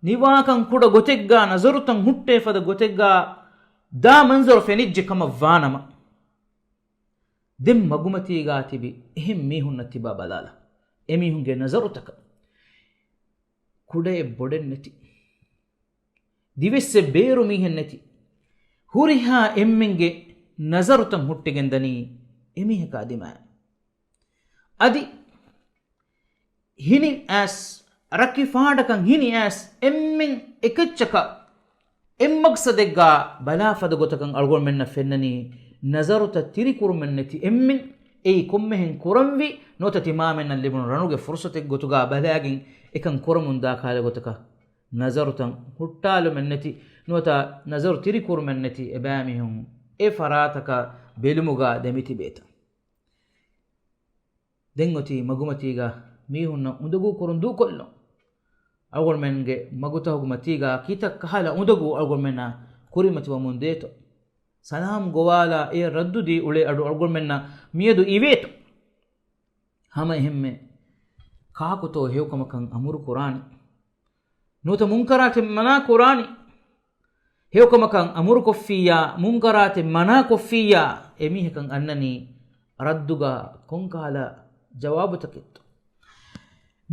ނިވާކަން ކުޑަ ގޮތެއްގަ، ނަޒަރުތައް ހުއްޓޭ ފަދަ ގޮތެއްގަ ދާ މަންޒަރު ފެނިއްޖެ ކަމަށް ވާނަމަ، ދެން މަގުމަތީގަ ތިބި އެހެން މީހުންނަށް ތިބާ ބަލާލަ. އެމީހުންގެ ނަޒަރުތަކަށް ކުޑައެއް ބޮޑެއް ނެތި، ދިވެއްސެއް ބޭރު މީހެއް ނެތި، ހުރިހާ އެންމެންގެ ނަޒަރުތައް ހުއްޓިގެން ދަނީ އެމީހަކާ ދިމާއަށް. އަދި ހިނި އައިސް، ރަކި ފާޑަކަށް ހިނި އައިސް، އެންމެން އެކައްޗަކަށް އެއް މަގްސަދެއްގަ ބަލާ ފަދަ ގޮތަކަށް އަޅުގަނޑުމެންނަށް ފެންނަނީ ނަޒަރުތައް ތިރިކުރުމެއް ނެތި އެންމެން އެއީ ކޮންމެހެން ކުރަންވީ ނުވަތަ ތިމާމެންނަށް ލިބުނު ރަނުގެ ފުރުސަތެއް ގޮތުގަ ބަލާގެން އެކަން ކުރަމުން ދާ ކަހަލަ ގޮތަކަށް ނަޒަރުތައް ހުއްޓާލުމެއް ނެތި ނުވަތަ ނަޒަރު ތިރިކުރުމެއް ނެތި އެބައިމީހުން އެ ފަރާތަކަށް ބެލުމުގަ ދެމިތިބޭތަ؟ ދެން އޮތީ މަގުމަތީގަ މީހުންނަށް އުނދަގޫ ކުރުން ދޫކޮށްލުން. އަޅުގަނޑުމެންގެ މަގުތަކުގެ މަތީގަ ކިތައް ކަހަލަ އުނދަގޫ އަޅުގަނޑުމެންނަށް ކުރިމަތިވަމުން ދޭތޯ؟ ސަލާމް ގޮވާލާ އެ ރައްދުދީ އުޅޭ އަޑު އަޅުގަނޑުމެންނަށް މިއަދު އިވޭތޯ؟ ހަމަ އެހެންމެ ކާކުތޯ ހެޔޮކަމަކަށް އަމުރު ކުރާނީ؟ ނުވަތަ މުންކަރާތެއް މަނާ ކުރާނީ؟ ހެޔޮކަމަކަށް އަމުރުކޮށްފިއްޔާ، މުންކަރާތެއް މަނާކޮށްފިއްޔާ، އެމީހަކަށް އަންނަނީ ރައްދުގަ ކޮންކަހަލަ ޖަވާބުތަކެއްތޯ؟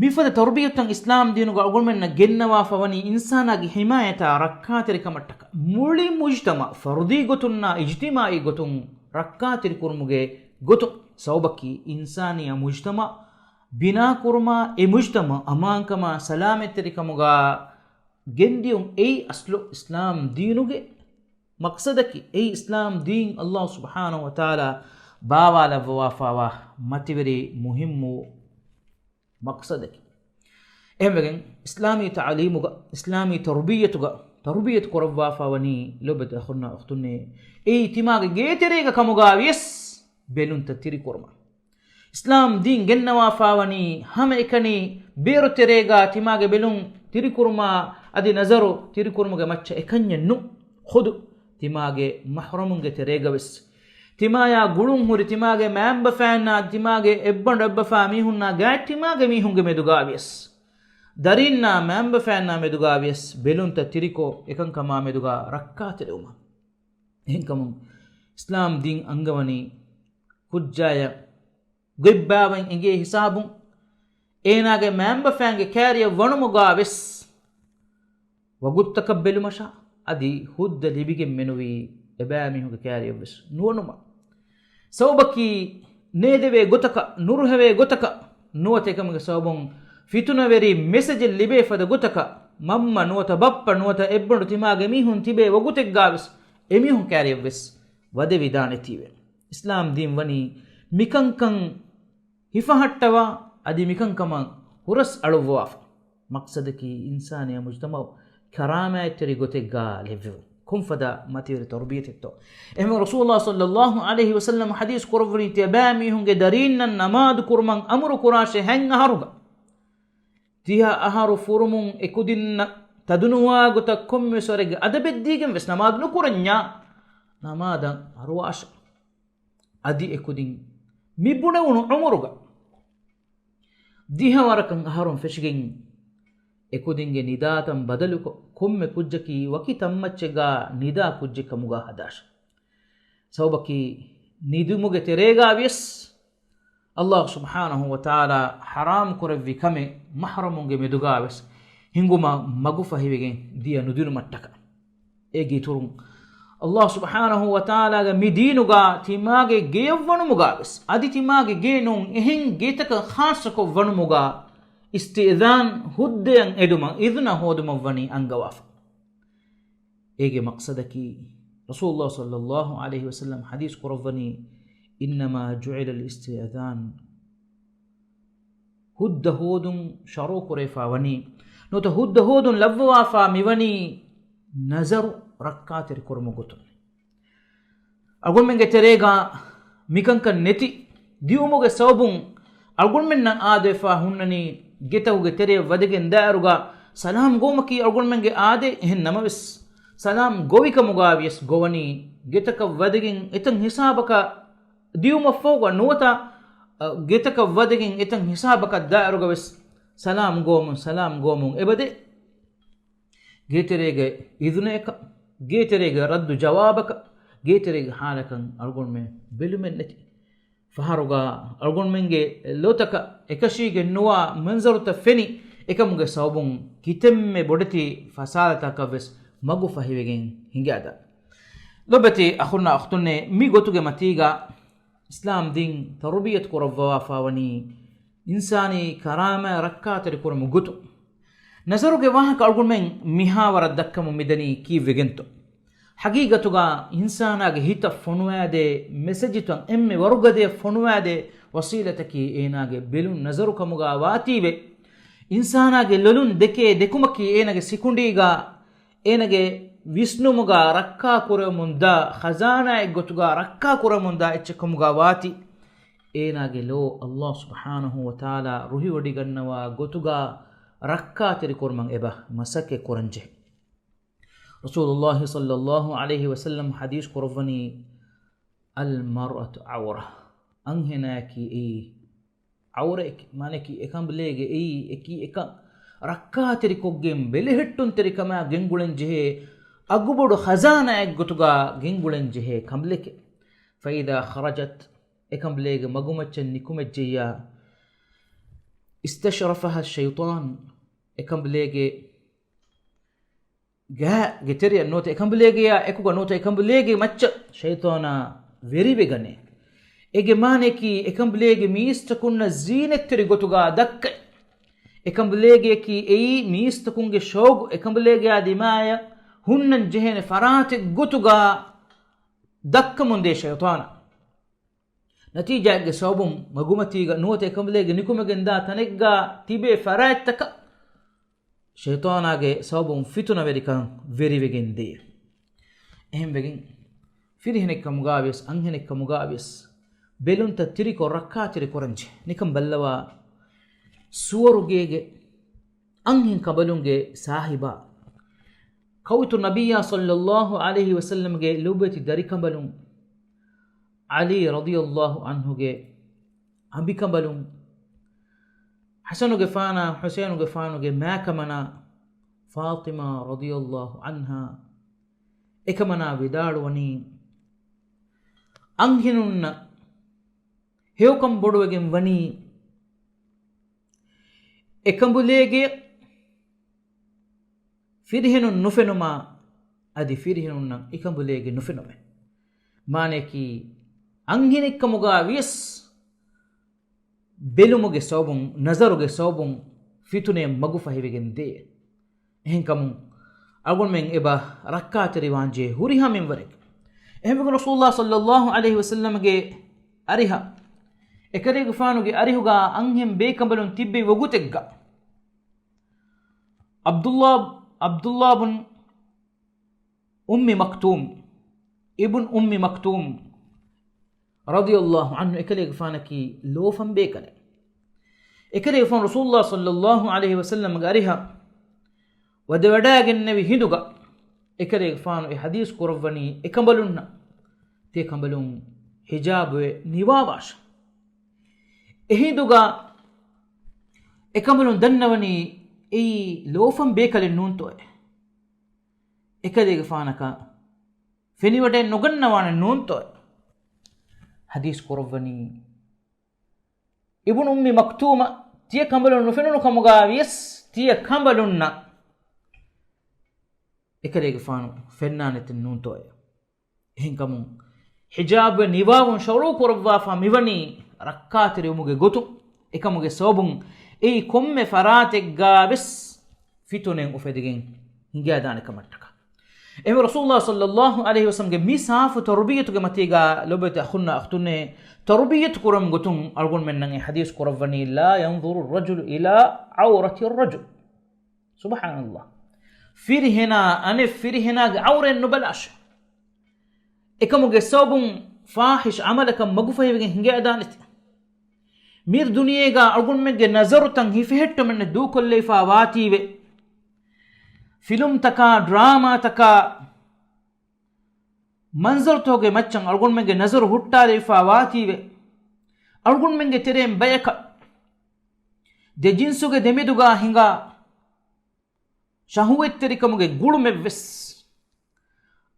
މިފަދަ ތަރުބިޔަތުތައް އިސްލާމް ދީނުގަ އަޅުގަނޑުމެންނަށް ގެންނަވާފަ ވަނީ އިންސާނާގެ ހިމާޔަތާ ރައްކާތެރިކަމަށްޓަކާ. މުޅި މުޖްތަމަޢު، ފަރުދީ ގޮތުންނާ އިޖްތިމާޢީ ގޮތުން ރައްކާތެރިކުރުމުގެ ގޮތުން ސަބަބަކީ އިންސާނިއްޔާ މުޖްތަމަޢު ބިނާކުރުމާ، އެ މުޖްތަމަޢު އަމާންކަމާ ސަލާމަތްތެރިކަމުގަ ގެންދިޔުން އެއީ އަސްލު އިސްލާމް ދީނުގެ މަޤްޞަދަކީ. އެއީ އިސްލާމް ދީން ﷲ ސުބްޙާނަހޫ ވަތަޢާލާ ބާވާލައްވަވާފައިވާ މަތިވެރި މުހިއްމު މަޤްޞަދަކީ. އެހެންވެގެން އިސްލާމީ ތަޢުލީމުގަ، އިސްލާމީ ތަރުބިއްޔަތުގަ، ތަރުބިއްޔަތު ކުރައްވާފައިވަނީ ލޯބިވެތި އަޚުންނާ އުޚްތުންނޭ. އެއީ ތިމާގެ ގޭތެރޭގަ ކަމުގަ ވިޔަސް ބެލުންތައް ތިރިކުރުމަށް. އިސްލާމް ދީން ގެންނަވާފައިވަނީ ހަމައެކަނި ބޭރު ތެރޭގަ ތިމާގެ ބެލުން ތިރިކުރުމާ އަދި ނަޒަރު ތިރިކުރުމުގެ މައްޗަށް އެކަންޏެއް ނޫން. ޚުދު ތިމާގެ މަޙްރަމުންގެ ތެރޭގަ ވެސް، ތިމާޔާ ގުޅުން ހުރި ތިމާގެ މައިންބަފައިންނާ އަދި ތިމާގެ އެއްބަނޑު އެއްބަފާ މީހުންނާ ގާތް ތިމާގެ މީހުންގެ މެދުގަ ވިޔަސް، ދަރީންނާ މައިންބަފައިންނާ މެދުގަ ވިޔަސް ބެލުންތައް ތިރިކޮށް، އެކަންކަމާ މެދުގަ ރައްކާތެރިވުމަށް. އެހެންކަމުން އިސްލާމް ދީން އަންގަވަނީ ކުއްޖާޔަށް ގޮތްބާވަން އެނގޭ ހިސާބުން، އޭނާގެ މައިންބަފައިންގެ ކާރިއަށް ވަނުމުގަ ވެސް ވަގުތުތަކަށް ބެލުމަށާ އަދި ހުއްދަ ލިބިގެން މެނުވީ އެބައިމީހުންގެ ކާރިއަށް ވެސް ނުވަނުމަށް. ސަބަބަކީ ނޭދެވޭ ގޮތަކަށް، ނުރުހެވޭ ގޮތަކަށް، ނުވަތަ އެކަމުގެ ސަބަބުން ފިތުނަވެރި މެސެޖެއް ލިބޭ ފަދަ ގޮތަކަށް، މަންމަ ނުވަތަ ބައްޕަ ނުވަތަ އެއްބަނޑު ތިމާގެ މީހުން ތިބޭ ވަގުތެއްގަ ވެސް އެމީހުން ކާރިއަށް ވެސް ވަދެވިދާނެތީވެ. އިސްލާމް ދީން ވަނީ މިކަންކަން ހިފަހައްޓަވާ އަދި މިކަންކަމަށް ހުރަސް އަޅުއްވަވާފަ. މަޤްޞަދަކީ އިންސާނިއްޔާ މުޖްތަމަޢު ކަރާމާތްތެރި ގޮތެއްގަ ލެއްވެވުން. ކޮންފަދަ މަތިވެރި ތަރުބިޔަތެއްތޯ. އެހެންވެ ރަސޫލުﷲ ޞައްލަﷲ ޢަލައިހި ވަސައްލަމަ ޙަދީޘް ކުރައްވަނީ ތިޔަބައިމީހުންގެ ދަރީންނަށް ނަމާދު ކުރުމަށް އަމުރު ކުރާށޭ ހަތް އަހަރުގަ. ތިހަ އަހަރު ފުރުމުން އެކުދިންނަށް ތަދުނުވާ ގޮތަށް ކޮންމެވެސް ވަރެއްގެ އަދަބެއްދީގެން ވެސް ނަމާދު ނުކުރަންޏާ، ނަމާދަށް އަރުވާށޭ. އަދި އެކުދިން މި ބުނެވުނު އުމުރުގަ ދިހަވަރަކަށް އަހަރުން ފެށިގެން އެކުދިންގެ ނިދާތައް ބަދަލުކޮށް، ކޮންމެ ކުއްޖަކީ ވަކި ތަންމައްޗެއްގަ ނިދާ ކުއްޖެއް ކަމުގަ ހަދާށޭ. ސަބަބަކީ ނިދުމުގެ ތެރޭގަ ވިޔަސް ﷲ ސުބްޙާނަހޫ ވަތަޢާލާ ޙަރާމް ކުރެއްވި ކަމެއް މަޙްރަމުންގެ މެދުގަ ވެސް ހިނގުމަށް މަގުފަހިވެގެން ދިޔަ ނުދިނުމަށްޓަކާ. އޭގެ އިތުރުން، ﷲ ސުބްޙާނަހޫ ވަތަޢާލާގެ މި ދީނުގަ ތިމާގެ ގެޔަށް ވަނުމުގަ ވެސް، އަދި ތިމާގެ ގެ ނޫން އެހެން ގެތަކަށް ޚާއްޞަކޮށް ވަނުމުގަ، އިސްތިއިޛާން، ހުއްދައަށް އެދުމަށް އިޛުނަ ހޯދުމަށް ވަނީ އަންގަވާފަ. އޭގެ މަޤްޞަދަކީ، ރަސޫލުﷲ ޞައްލަﷲ ޢަލައިހި ވަސައްލަމަ ޙަދީޘް ކުރައްވަނީ، إنما جعل الاستئذان، ހުއްދަ ހޯދުން ޝަރުޢު ކުރެވިފަ ވަނީ، ނުވަތަ ހުއްދަ ހޯދުން ލައްވަވާފަ މިވަނީ ނަޒަރު ރައްކާތެރި ކުރުމުގެ ގޮތުން. އަޅުގަނޑުމެންގެ ތެރޭގަ މިކަންކަން ނެތި ދިއުމުގެ ސަބަބުން އަޅުގަނޑުމެންނަށް އާދަވެފަ ހުންނަނީ ގެތަކުގެ ތެރެއަށް ވަދެގެން ދާއިރުގަ ސަލާމް ގޮވުމަކީ އަޅުގަނޑުމެންގެ އާދައެއް. އެހެން ނަމަވެސް، ސަލާމް ގޮވިކަމުގަ ވިޔަސް ގޮވަނީ ގެތަކަށް ވަދެގެން އެތަން ހިސާބަކަށް ދިއުމަށްފަހުގަ ނުވަތަ، އަ، ގެތަކަށް ވަދެގެން އެތަން ހިސާބަކަށް ދާއިރުގަ ވެސް ސަލާމް ގޮވަމުން، ސަލާމް ގޮވަމުން އެބަދޭ. ގޭތެރޭގެ އިޛުނައަކަށް، ގޭތެރޭގެ ރައްދު ޖަވާބަކަށް، ގޭތެރޭގެ ހާލަކަށް އަޅުގަނޑުމެން ބެލުމެއް ނެތި. ފަހަރުގަ އަޅުގަނޑުމެންގެ ލޯތަކަށް އެކަށީގެން ނުވާ މަންޒަރުތައް ފެނި، އެކަމުގެ ސަބަބުން ކިތަންމެ ބޮޑެތި ފަސާދަތަކަށް ވެސް މަގު ފަހިވެގެން ހިނގާދާ. ލޮބެތި އަޚުންނާ އުޚްތުންނޭ، މި ގޮތުގެ މަތީގަ އިސްލާމް ދީން ތަރުބިޔަތު ކުރައްވަވާފަ ވަނީ އިންސާނީ ކަރާމަތް ރައްކާތެރި ކުރުމުގެ ގޮތުން. ނަޒަރުގެ ވާހަކަ އަޅުގަނޑުމެން މިހާވަރަށް ދައްކަމުން މިދަނީ ކީއްވެގެންތޯ؟ ހަގީގަތުގަ އިންސާނާގެ ހިތަށް ފޮނުވާދޭ މެސެޖުތައް، އެންމެ ވަރުގަދަޔަށް ފޮނުވާދޭ ވަސީލަތަކީ އޭނާގެ ބެލުން ނަޒަރު ކަމުގަ ވާތީވެ، އިންސާނާގެ ލޮލުން ދެކޭ ދެކުމަކީ އޭނާގެ ސިކުނޑީގަ އޭނާގެ ވިސްނުމުގަ ރައްކާ ކުރެވެމުންދާ ޚަޒާނާއެއް ގޮތުގަ ރައްކާ ކުރެވެމުންދާ އެއްޗެއް ކަމުގަ ވާތީ، އޭނާގެ ލޯ ﷲ ސުބްޙާނަހޫ ވަތަޢާލާ ރުހިވޮޑިގަންނަވާ ގޮތުގަ ރައްކާތެރި ކުރުމަށް އެބަ މަސައްކަތް ކުރަންޖެހޭ. ރަސޫލުﷲ ޞައްލަﷲ ޢަލައިހި ވަސައްލަމަ ޙަދީޘް ކުރައްވަނީ، المرأة عورة، އަންހެނާއަކީ އެއީ ޢައުރައެކޭ، މާނައަކީ އެކަނބަލޭގެ އެއީ އެކީ އެކަން ރައްކާތެރިކޮށްގެން ބެލެހެއްޓުންތެރިކަމާ ގެންގުޅެންޖެހޭ އަގުބޮޑު ޚަޒާނާއެއްގޮތުގަ ގެންގުޅެންޖެހޭ ކަނބަލެކޭ. فإذا خرجت، އެކަނބަލޭގެ މަގުމައްޗަށް ނިކުމެއްޖެއްޔާ، استشرفها الشيطان، އެކަނބަލޭގެ ގާ ގެތެރެއަށް ނުވަތަ އެކަނބަލޭގެޔާ އެކުގަ ނުވަތަ އެކަނބަލޭގެ މައްޗަށް ޝައިޠާނާ ވެރިވެގަނޭ. އޭގެ މާނައަކީ އެކަނބަލޭގެ މީސްތަކުންނަށް ޒީނަތްތެރި ގޮތުގަ ދައްކައި، އެކަނބުލޭގެއަކީ އެއީ މީސްތަކުންގެ ޝައުގު އެކަނބުލޭގެއާ ދިމާޔަށް ހުންނަން ޖެހޭނެ ފަރާތެއް ގޮތުގަ ދައްކަމުންދޭ ޝައިޠާނަށް. ނަތީޖާއެއްގެ ސަބަބުން މަގުމަތީގަ ނުވަތަ އެކަނބުލޭގެ ނިކުމެގެންދާ ތަނެއްގަ ތިބޭ ފަރާތްތަކަށް ޝައިޠާނާގެ ސަބަބުން ފިތުނަވެރިކަން ވެރިވެގެން ދޭ. އެހެންވެގެން ފިރިހެނެއްކަމުގައިވިޔަސް އަންހެނެއްކަމުގައިވިޔަސް ބެލުންތައް ތިރިކޮށް ރައްކާތެރި ކުރަންޖެ. ނިކަން ބައްލަވާ، ސުވަރުގޭގެ އަންހެން ކަނބަލުންގެ ސާހިބާ، ކައުތު ނަބިއްޔާ ޞައްލައްލާހު ޢަލައިހި ވަސައްލަމްގެ ލޮބުވެތި ދަރިކަނބަލުން ޢަލީ ރަޟިޔައްލާހު ޢަންހުގެ އަނބިކަނބަލުން، ޙަސަނުގެފާނާ ޙުސައިނުގެފާނުގެ މާކަމަނާ ފާޠިމާ ރަޟިޔައްލާހު ޢަންހާ އެކަމަނާ ވިދާޅުވަނީ، އަންހެނުންނަށް ހެޔޮކަން ބޮޑުވެގެން ވަނީ، އެކަނބުލޭގެ ފިރިހެނުން ނުފެނުމާ، އަދި ފިރިހެނުންނަށް އެކަނބުލޭގެ ނުފެނުމެއް. މާނަޔަކީ، އަންހެނެއްކަމުގަ ވިޔަސް ބެލުމުގެ ސަބަބުން، ނަޒަރުގެ ސަބަބުން ފިތުނައެއް މަގުފަހިވެގެން ދޭ. އެހެންކަމުން އަޅުގަނޑުމެން އެބަ ރައްކާތެރިވާންޖެހޭ ހުރިހާ މިންވަރެއް. އެހެންވެގެން ރަސޫލުﷲ ޞައްލައްލާހު ޢަލައިހި ވަސައްލަމްގެ އަރިހަށް، އެކަލޭގެފާނުގެ އަރިހުގަ އަންހެން ބޭކަނބަލުން ތިއްބެވި ވަގުތެއްގަ، ޢަބްދުﷲ، ޢަބްދުﷲ ބުން އުއްމި މަކްތޫމް، އިބްނު އުއްމި މަކްތޫމް ރަޟިޔައްލާހު ޢަންހު އެކަލޭގެފާނަކީ ލޯފަން ބޭކަލެއް. އެކަލޭގެފާނު ރަސޫލުﷲ ޞައްލައްލާހު ޢަލައިހި ވަސައްލަމްގެ އަރިހަށް ވަދެވަޑައިގެންނެވި ހިނދުގަ، އެކަލޭގެފާނު އެ ޙަދީޘް ކުރައްވަނީ އެކަނބަލުންނަށް، ތިޔަ ކަނބަލުން ޙިޖާބުވެ ނިވާވާށޭ. އެހިނދުގަ އެކަނބަލުން ދަންނަވަނީ އެއީ ލޯފަން ބޭކަލެއް ނޫންތޯއޭ. އެކަލޭގެފާނަކަށް ފެނިވަޑައެއް ނުގަންނަވާނެ ނޫންތޯ؟ ޙަދީޘް ކުރައްވަނީ، އިބްނު އުއްމި މަކްތޫމަށް ތިޔަ ކަނބަލުން ނުފެނުނު ކަމުގަ ވިޔަސް، ތިޔަ ކަނބަލުންނަށް އެކަލޭގެފާނު ފެންނާނެތެއް ނޫންތޯއޭ؟ އެހެންކަމުން، ޙިޖާބުވެ ނިވާވުން ޝަރުޢު ކުރައްވާފަ މިވަނީ ރައްކާތެރިވުމުގެ ގޮތުން. އެކަމުގެ ސަބަބުން އެއީ ކޮންމެ ފަރާތެއްގަ ވެސް ފިތުނައެއް އުފެދިގެން ހިނގައިދާނެ ކަމަށްޓަކާ. އެހެން ރަސޫލުﷲ ޞައްލައްލާހު ޢަލައިހި ވަސައްލަމްގެ މި ސާފު ތަރުބިޔަތުގެ މަތީގަ ލޮބުވެތި އަޚުންނާ އަޚްތުންނޭ، ތަރުބިޔަތު ކުރަމުގެ ގޮތުން އަޅުގަނޑުމެންނަށް އެ ޙަދީޘް ކުރައްވަނީ، لا ينظر الرجل إلى عورة الرجل. ސުބްޙާނަﷲ. ފިރިހެނާ އަނެއް ފިރިހެނާގެ ޢައުރަތް ނުބަލާށޭ. އެކަމުގެ ސަބަބުން ފާޙިޝް ޢަމަލަކަށް މަގުފަހިވެގެން ހިނގައިދާނެތެ. މި ދުނިޔޭގަ އަޅުގަނޑުމެންގެ ނަޒަރުތައް ހިފެހެއްޓުމެއްނެއް ދޫކޮށްލެވިފާ ވާތީވެ، ފިލުމްތަކާ، ޑްރާމާތަކާ، މަންޒަރުތަކުގެ މައްޗަށް އަޅުގަނޑުމެންގެ ނަޒަރު ހުއްޓާލެވިފާ ވާތީވެ، އަޅުގަނޑުމެންގެ ތެރެއިން ބަޔަކަށް ދެ ޖިންސުގެ ދެމެދުގަ ހިނގާ ޝަހުވަތްތެރިކަމުގެ ގުޅުމެއްވެސް،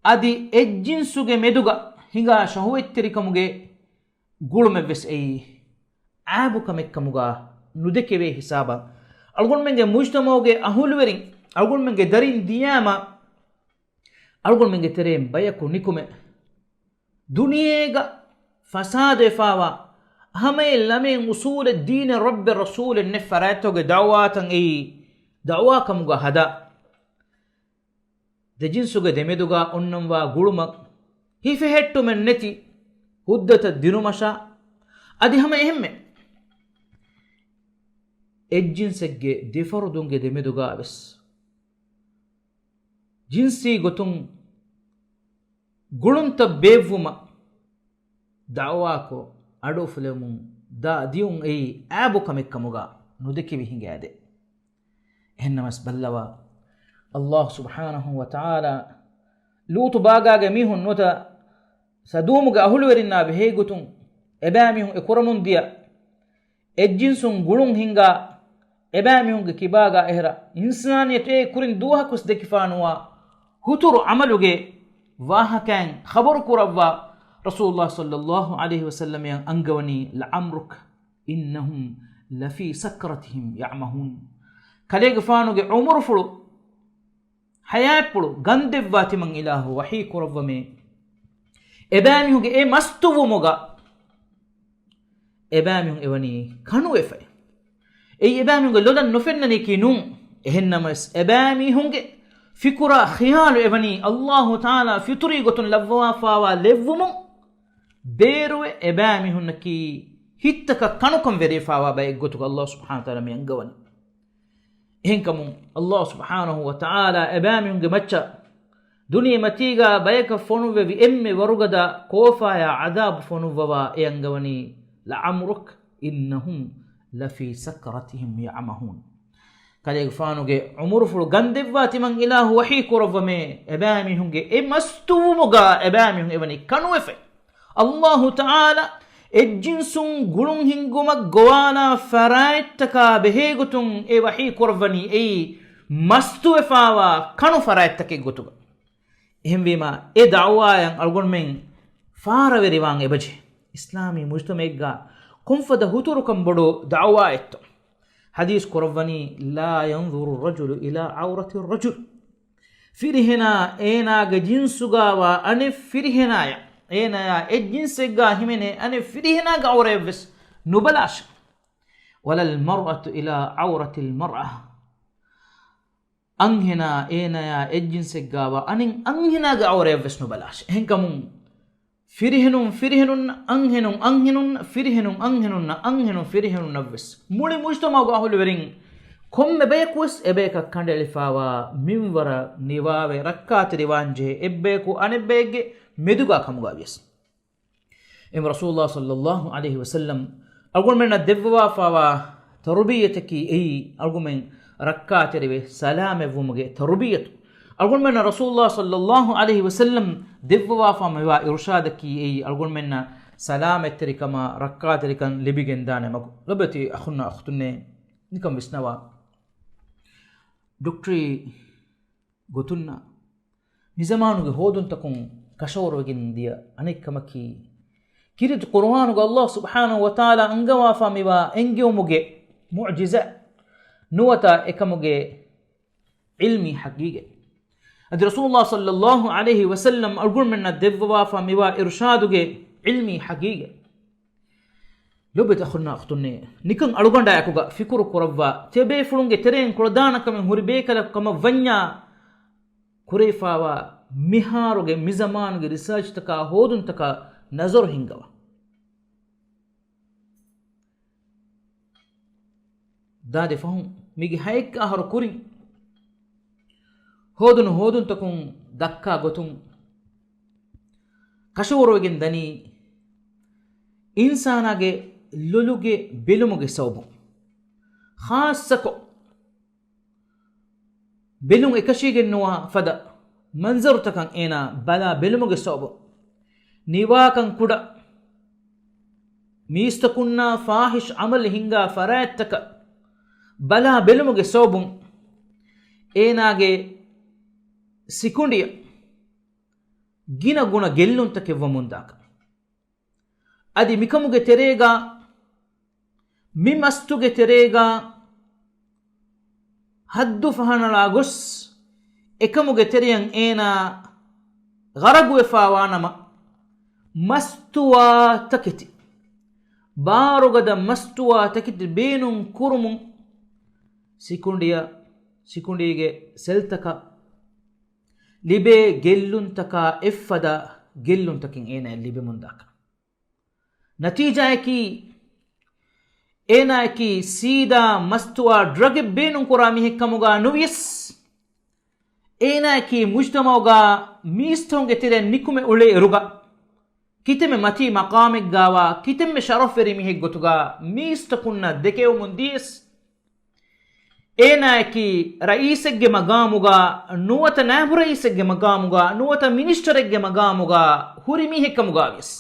އަދި އެއްޖިންސުގެ މެދުގަ ހިނގާ ޝަހުވަތްތެރިކަމުގެ ގުޅުމެއްވެސް އެއީ އައިބުކަމެއްކަމުގަ ނުދެކެވޭ ހިސާބަށް، އަޅުގަނޑުމެންގެ މުޖްތަމަޢުގެ އަހުލުވެރިން، އަޅުގަނޑުމެންގެ ދަރިން ދިޔާމަ، އަޅުގަނޑުމެންގެ ތެރެއިން ބަޔަކު ނިކުމެ، ދުނިޔޭގަ ފަސާދަވެފާވާ، ހަމައެއް ޅަމެއް އުޞޫލެއް ދީނެއް ރައްބެއް ރަސޫލެއް ނެތް ފަރާތްތަކުގެ ދަޢުވާތައް އެއީ ދަޢުވާކަމުގަ ހަދާ، ދެޖިންސުގެ ދެމެދުގަ އޮންނަންވާ ގުޅުމަށް ހިފެހެއްޓުމެއް ނެތި ހުއްދަތައް ދިނުމަށާ، އަދި ހަމަ އެހެންމެ އެއްޖިންސެއްގެ ދެފަރުދުންގެ ދެމެދުގަ ވެސް ޖިންސީ ގޮތުން ގުޅުންތައް ބޭއްވުމަށް ދަޢުވާކޮށް، އަޑުއުފުލެވުމުން ދާ ދިޔުން އެއީ އައިބު ކަމެއް ކަމުގަ ނުދެކެވި ހިނގައިދޭ. އެހެންނަމަސް ބައްލަވާ، ﷲ ސުބްޙާނަހޫ ވަތަޢާލާ ލޫޠު ބާގާގެ މީހުން ނުވަތަ ސަދޫމުގެ އަހުލުވެރިންނާ ބެހޭ ގޮތުން އެބައިމީހުން އެ ކުރަމުން ދިޔަ އެއްޖިންސުން ގުޅުން ހިންގާ އެބައިމީހުންގެ ކިބާގާ އެހެރަ، އިންސާނިއްޔަތު އެ ކުރިން ދުވަހަކުވެސް ދެކިފާ ނުވާ ހުތުރު ޢަމަލުގެ ވާހަކައިން ޚަބަރު ކުރައްވާ ރަސޫލުﷲ ޞައްލައްލާހު ޢަލައިހި ވަސައްލަމައަށް އަންގަވަނީ، لعمرك إنهم لفي سكرتهم يعمهون. ކަލޭގެފާނުގެ ޢުމުރުފުޅު ޙަޔާތްޕުޅު ގަންދެއްވާ ތިމަން އިލާހު ވަޙީ ކުރައްވަމޭ. އެބައިމީހުންގެ އެ މަސްތުވުމުގަ އެބައިމީހުން އެވަނީ ކަނުވެފައި. އެއީ އެބައިމީހުންގެ ލޮލަށް ނުފެންނަނީކީ ނޫން. އެހެންނަމަވެސް، އެބައިމީހުންގެ ފިކުރާ ޚިޔާލު އެވަނީ އައްލާހު ތަޢާލާ ފިޠުރީ ގޮތުން ލައްވަވާފާވާ ލެއްވުމުން ބޭރުވެ އެބައިމީހުންނަކީ ހިތްތަކަށް ކަނުކަން ވެރިވެފާވާ ބައެއްގޮތުގަ އައްލާހު ސުބްޙާނަހު ވަތަޢާލާ މި އަންގަވަނީ. އެހެންކަމުން އައްލާހު ސުބްޙާނަހު ވަތަޢާލާ އެބައިމީހުންގެ މައްޗަށް ދުނިޔެމަތީގަ ބަޔަކަށް ފޮނުއްވެވި އެންމެ ވަރުގަދަ ކޯފާޔާ ޢަޛާބު ފޮނުއްވަވާ އެ އަންގަވަނީ، لعمرك إنهم لفي سكرتهم يعمهون. ކަލޭގެފާނުގެ ޢުމުރުފުޅު ގަންދެއްވާ ތިމަން އިލާހު ވަޙީ ކުރައްވަމޭ، އެބައިމީހުންގެ އެ މަސްތުވުމުގަ އެބައިމީހުން އެވަނީ ކަނުވެފައި. އައްލާހު ތަޢާލާ އެއްޖިންސުން ގުޅުން ހިންގުމަށް ގޮވާލާ ފަރާތްތަކާ ބެހޭގޮތުން އެ ވަޙީ ކުރައްވަނީ އެއީ މަސްތުވެފާވާ ކަނު ފަރާތްތަކެއް ގޮތުގަ. އެހެންވީމަ، އެ ދަޢުވާއަށް އަޅުގަނޑުމެން ފާރަވެރިވާން އެބަޖެހޭ. އިސްލާމީ މުޖްތަމަޢެއްގަ ކޮންފަދަ ހުތުރުކަން ބޮޑު ދަޢުވާއެއްތޯ؟ ޙަދީޘް ކުރައްވަނީ، لا ينظر الرجل إلى عورة الرجل. ފިރިހެނާ އޭނާގެ ޖިންސުގަވާ އަނެއް ފިރިހެނާޔަށް، އޭނާޔާ އެއްޖިންސެއްގަ ހިމެނޭ އަނެއް ފިރިހެނާގެ ޢައުރަޔަށްވެސް ނުބަލާށޭ. ولا المرأة إلى عورة المرأة. އަންހެނާ އޭނާޔާ އެއްޖިންސެއްގަވާ އަނެއް އަންހެނާގެ ޢައުރަޔަށްވެސް ނުބަލާށޭ. އެހެންކަމުން، ފިރިހެނުން ފިރިހެނުންނަށް، އަންހެނުން އަންހެނުންނަށް، ފިރިހެނުން އަންހެނުންނަށް، އަންހެނުން ފިރިހެނުންނަށްވެސް، މުޅި މުޖްތަމަޢުގެ އަހުލުވެރިން ކޮންމެ ބަޔަކުވެސް އެބަޔަކަށް ކަނޑައެޅިފާވާ މިންވަރަށް ނިވާވެ ރައްކާތެރިވާންޖެހޭ، އެއްބަޔަކު އަނެއްބައެއްގެ މެދުގަ ކަމުގަވިޔަސް. އެހެން ރަސޫލުﷲ ޞައްލައްލާހު ޢަލައިހި ވަސައްލަމް އަޅުގަނޑުމެންނަށް ދެއްވަވާފާވާ ތަރުބިއްޔަތަކީ އެއީ އަޅުގަނޑުމެން ރައްކާތެރިވެ ސަލާމަތްވުމުގެ ތަރުބިއްޔަތު. އަޅުގަނޑުމެންނަށް ރަސޫލުﷲ ޞައްލައްލާހު ޢަލައިހި ވަސައްލަމް ދެއްވަވާފާ މިވާ އިރުޝާދަކީ އެއީ އަޅުގަނޑުމެންނަށް ސަލާމަތްތެރިކަމާ ރައްކާތެރިކަން ލިބިގެންދާނެ މަގު. ލޮބުވެތި އަޚުންނާ އުޚްތުންނޭ، ނިކަން ވިސްނަވާ. ޑޮކްޓަރީ ގޮތުންނާ މިޒަމާނުގެ ހޯދުންތަކުން ކަށަވަރުވެގެން ދިޔަ އަނެއްކަމަކީ، ކީރިތި ޤުރުއާނުގަ ﷲ ސުބްޙާނަހު ވަތަޢާލާ އަންގަވާފާ މިވާ އެންގެވުމުގެ މުޢުޖިޒާ ނުވަތަ އެކަމުގެ ޢިލްމީ ޙަޤީޤަތް. އަދި ރަސޫލުﷲ ޞައްލައްލާހު ޢަލައިހި ވަސައްލަމް އަޅުގަނޑުމެންނަށް ދެއްވަވާފާ މިވާ އިރުޝާދުގެ ޢިލްމީ ޙަޤީޤަތް. ލޮބުވެތި އަޚުންނާ އުޚްތުންނޭ، ނިކަން އަޅުގަނޑާއެކުގަ ފިކުރު ކުރައްވާ، ތިޔަބޭފުޅުންގެ ތެރެއިން ކުޅަދާނަ ކަމެއް ހުރި ބޭކަލަކު ކަމަށް ވަންޏާ، ކުރެވިފާވާ މިހާރުގެ މިޒަމާނުގެ ރިސާޗްތަކާ ހޯދުންތަކާ ނަޒަރު ހިންގަވާ. ދާދި ފަހުން މީގެ ހައެއްކަ އަހަރު ކުރިން ހޯދުނު ހޯދުންތަކުން ދައްކާ ގޮތުން ކަށަވަރުވެގެން ދަނީ އިންސާނާގެ ލޮލުގެ ބެލުމުގެ ސަބަބުން. ޚާއްޞަކޮށް، ބެލުން އެކަށީގެންނުވާ ފަދަ މަންޒަރުތަކަށް އޭނާ ބަލާ ބެލުމުގެ ސަބަބުން، ނިވާކަން ކުޑަ މީސްތަކުންނާ ފާޙިޝް ޢަމަލު ހިންގާ ފަރާތްތަކަށް ބަލާ ބެލުމުގެ ސަބަބުން، އޭނާގެ ސިކުނޑިއަށް ގިނަ ގުނަ ގެއްލުންތަކެއް ވަމުންދާކަށް. އަދި މިކަމުގެ ތެރޭގަ، މި މަސްތުގެ ތެރޭގަ ހައްދު ފަހަނަޅާ ގޮސް، އެކަމުގެ ތެރެއަށް އޭނާ ޣަރަގުވެފާވާނަމަ، މަސްތުވާ ތަކެތި، ބާރުގަދަ މަސްތުވާ ތަކެތި ބޭނުން ކުރުމުން، ސިކުނޑިއަށް، ސިކުނޑީގެ ސެލްތަކަށް ލިބޭ ގެއްލުންތަކާ އެއްފަދަ ގެއްލުންތަކެއް އޭނާއަށް ލިބެމުންދާކަށް. ނަތީޖާއަކީ، އޭނާއަކީ ސީދާ މަސްތުވާ ޑްރަގެއް ބޭނުންކުރާ މީހެއް ކަމުގަ ނުވިޔަސް، އޭނާއަކީ މުޖްތަމަޢުގަ މީސްތަކުންގެ ތެރެއަށް ނިކުމެ އުޅޭ އިރުގަ، ކިތަންމެ މަތީ މަޤާމެއްގަވާ، ކިތަންމެ ޝަރަފްވެރި މީހެއް ގޮތުގަ މީސްތަކުންނަށް ދެކެވެމުން ދިޔަސް، އޭނާއަކީ ރައީސެއްގެ މަގާމުގަ ނުވަތަ ނާއިބު ރައީސެއްގެ މަގާމުގަ ނުވަތަ މިނިސްޓަރެއްގެ މަގާމުގަ ހުރި މީހެއް ކަމުގަ ވިޔަސް،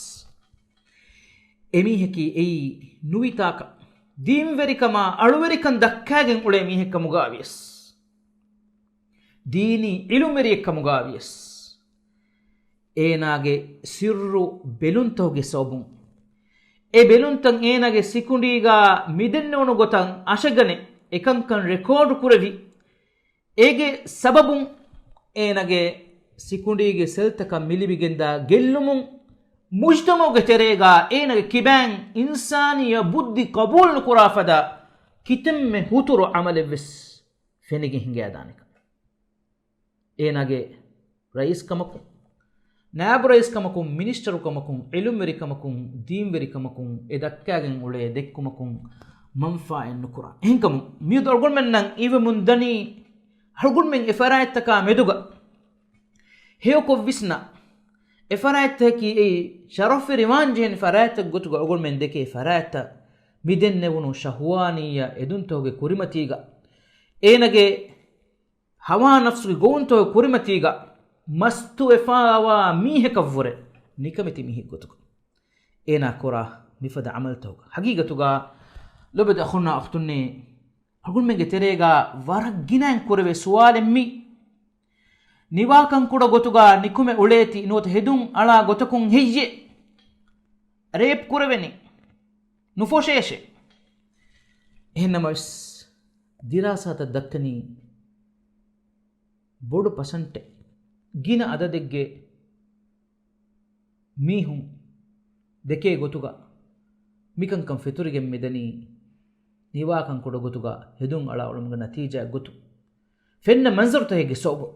އެމީހަކީ އެއީ ނުވިތާކަށް، ދީންވެރިކަމާ އަޅުވެރިކަން ދައްކާގެން އުޅޭ މީހެއް ކަމުގަ ވިޔަސް، ދީނީ ޢިލްމުވެރިއެއް ކަމުގަ ވިޔަސް، އޭނާގެ ސިއްރު ބެލުންތަކުގެ ސަބަބުން، އެ ބެލުންތައް އޭނާގެ ސިކުނޑީގަ މިދެންނެވުނު ގޮތަށް އަށެއްގަނެ އެކަންކަން ރެކޯޑު ކުރެވި، އޭގެ ސަބަބުން އޭނާގެ ސިކުނޑީގެ ސެލްތަކަށް މިލިބިގެންދާ ގެއްލުމުން، މުޖްތަމަޢުގެ ތެރޭގަ އޭނާގެ ކިބައިން އިންސާނިއްޔަ ބުއްދި ޤަބޫލު ނުކުރާ ފަދަ ކިތަންމެ ހުތުރު ޢަމަލެއްވެސް ފެނިގެން ހިނގައިދާނެކަން. އޭނާގެ ރައީސް ކަމަކުން، ނާއިބު ރައީސް ކަމަކުން، މިނިސްޓަރު ކަމަކުން، ޢިލްމުވެރި ކަމަކުން، ދީންވެރި ކަމަކުން އެ ދައްކާގެން އުޅޭ ދެއްކުމަކުން މަންފާއެއް ނުކުރާ. އެހެންކަމުން މިއަދު އަޅުގަނޑުމެންނަށް އިވެމުން ދަނީ، އަޅުގަނޑުމެން އެ ފަރާތްތަކާ މެދުގަ ހެޔޮކޮށް ވިސްނާ، އެ ފަރާތްތަކަކީ އެއީ ޝަރަފްވެރިވާން ޖެހެން ފަރާތްތައް ގޮތުގަ އަޅުގަނޑުމެން ދެކޭ ފަރާތްތައް. މި ދެންނެވުނު ޝަހުވާނީއްޔާ އެދުންތަކުގެ ކުރިމަތީގަ، އޭނަގެ ހަވާ ނަފްސުގެ ގޮވުންތަކުގެ ކުރިމަތީގަ މަސްތުވެފައިވާ މީހަކަށްވުރެ ނިކަމެތި މީހެއް ގޮތުގަ އޭނާ ކުރާ މިފަދަ ޢަމަލުތަކުގަ. ޙަޤީޤަތުގަ ލޯބިވެތި އަޚުންނާ އުޚްތުންނޭ، އަޅުގަނޑުމެންގެ ތެރޭގަ ވަރަށް ގިނައިން ކުރެވޭ ސުވާލެއް މީ. ނިވާކަން ކުޑަ ގޮތުގަ ނިކުމެ އުޅޭތީ ނުވަތަ ހެދުން އަޅާ ގޮތަކުން ހެއްޔޭ ރޭޕް ކުރެވެނީ؟ ނުފޮށޭށޭ. އެހެންނަމަވެސް، ދިރާސާތައް ދައްކަނީ ބޮޑު ޕަސަންޓެއް، ގިނަ އަދަދެއްގެ މީހުން ދެކޭ ގޮތުގަ މިކަންކަން ފެތުރިގެން މިދަނީ، ނިވާކަން ކުޑަ ގޮތުގަ ހެދުން އަޅާ އުޅުމުގެ ނަތީޖާ ގޮތު ފެންނަ މަންޒަރުތަކެއްގެ ސަބަބުން.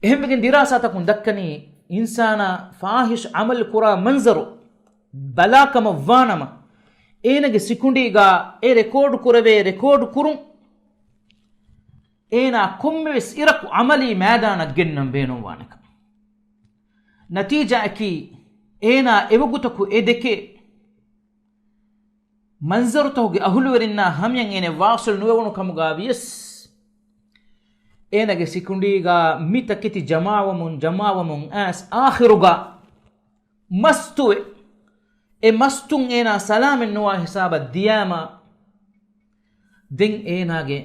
އެހެންވެގެން ދިރާސާތަކުން ދައްކަނީ، އިންސާނާ ފާހިޝް ޢަމަލު ކުރާ މަންޒަރު ބަލާކަމަށްވާނަމަ، އޭނަގެ ސިކުނޑީގަ އެ ރެކޯޑް ކުރެވޭ ރެކޯޑް ކުރުން، އޭނާ ކޮންމެވެސް އިރަކު ޢަމަލީ މައިދާނަށް ގެންނަން ބޭނުންވާނެކަން. ނަތީޖާއަކީ، އޭނާ އެވަގުތަކު އެ ދެކޭ މަންޒަރުތަކުގެ އަހުލުވެރިންނާ ހަމަޔަށް އޭނަ ވާސިލް ނުވެވުނު ކަމުގަ ވިޔަސް، އޭނަގެ ސިކުނޑީގަ މި ތަކެތި ޖަމާވަމުން، ޖަމާވަމުން އައިސް އާޚިރުގަ މަސްތުވެ، އެ މަސްތުން އޭނާ ސަލާމަތް ނުވާ ހިސާބަށް ދިޔާމަ، ދެން އޭނާގެ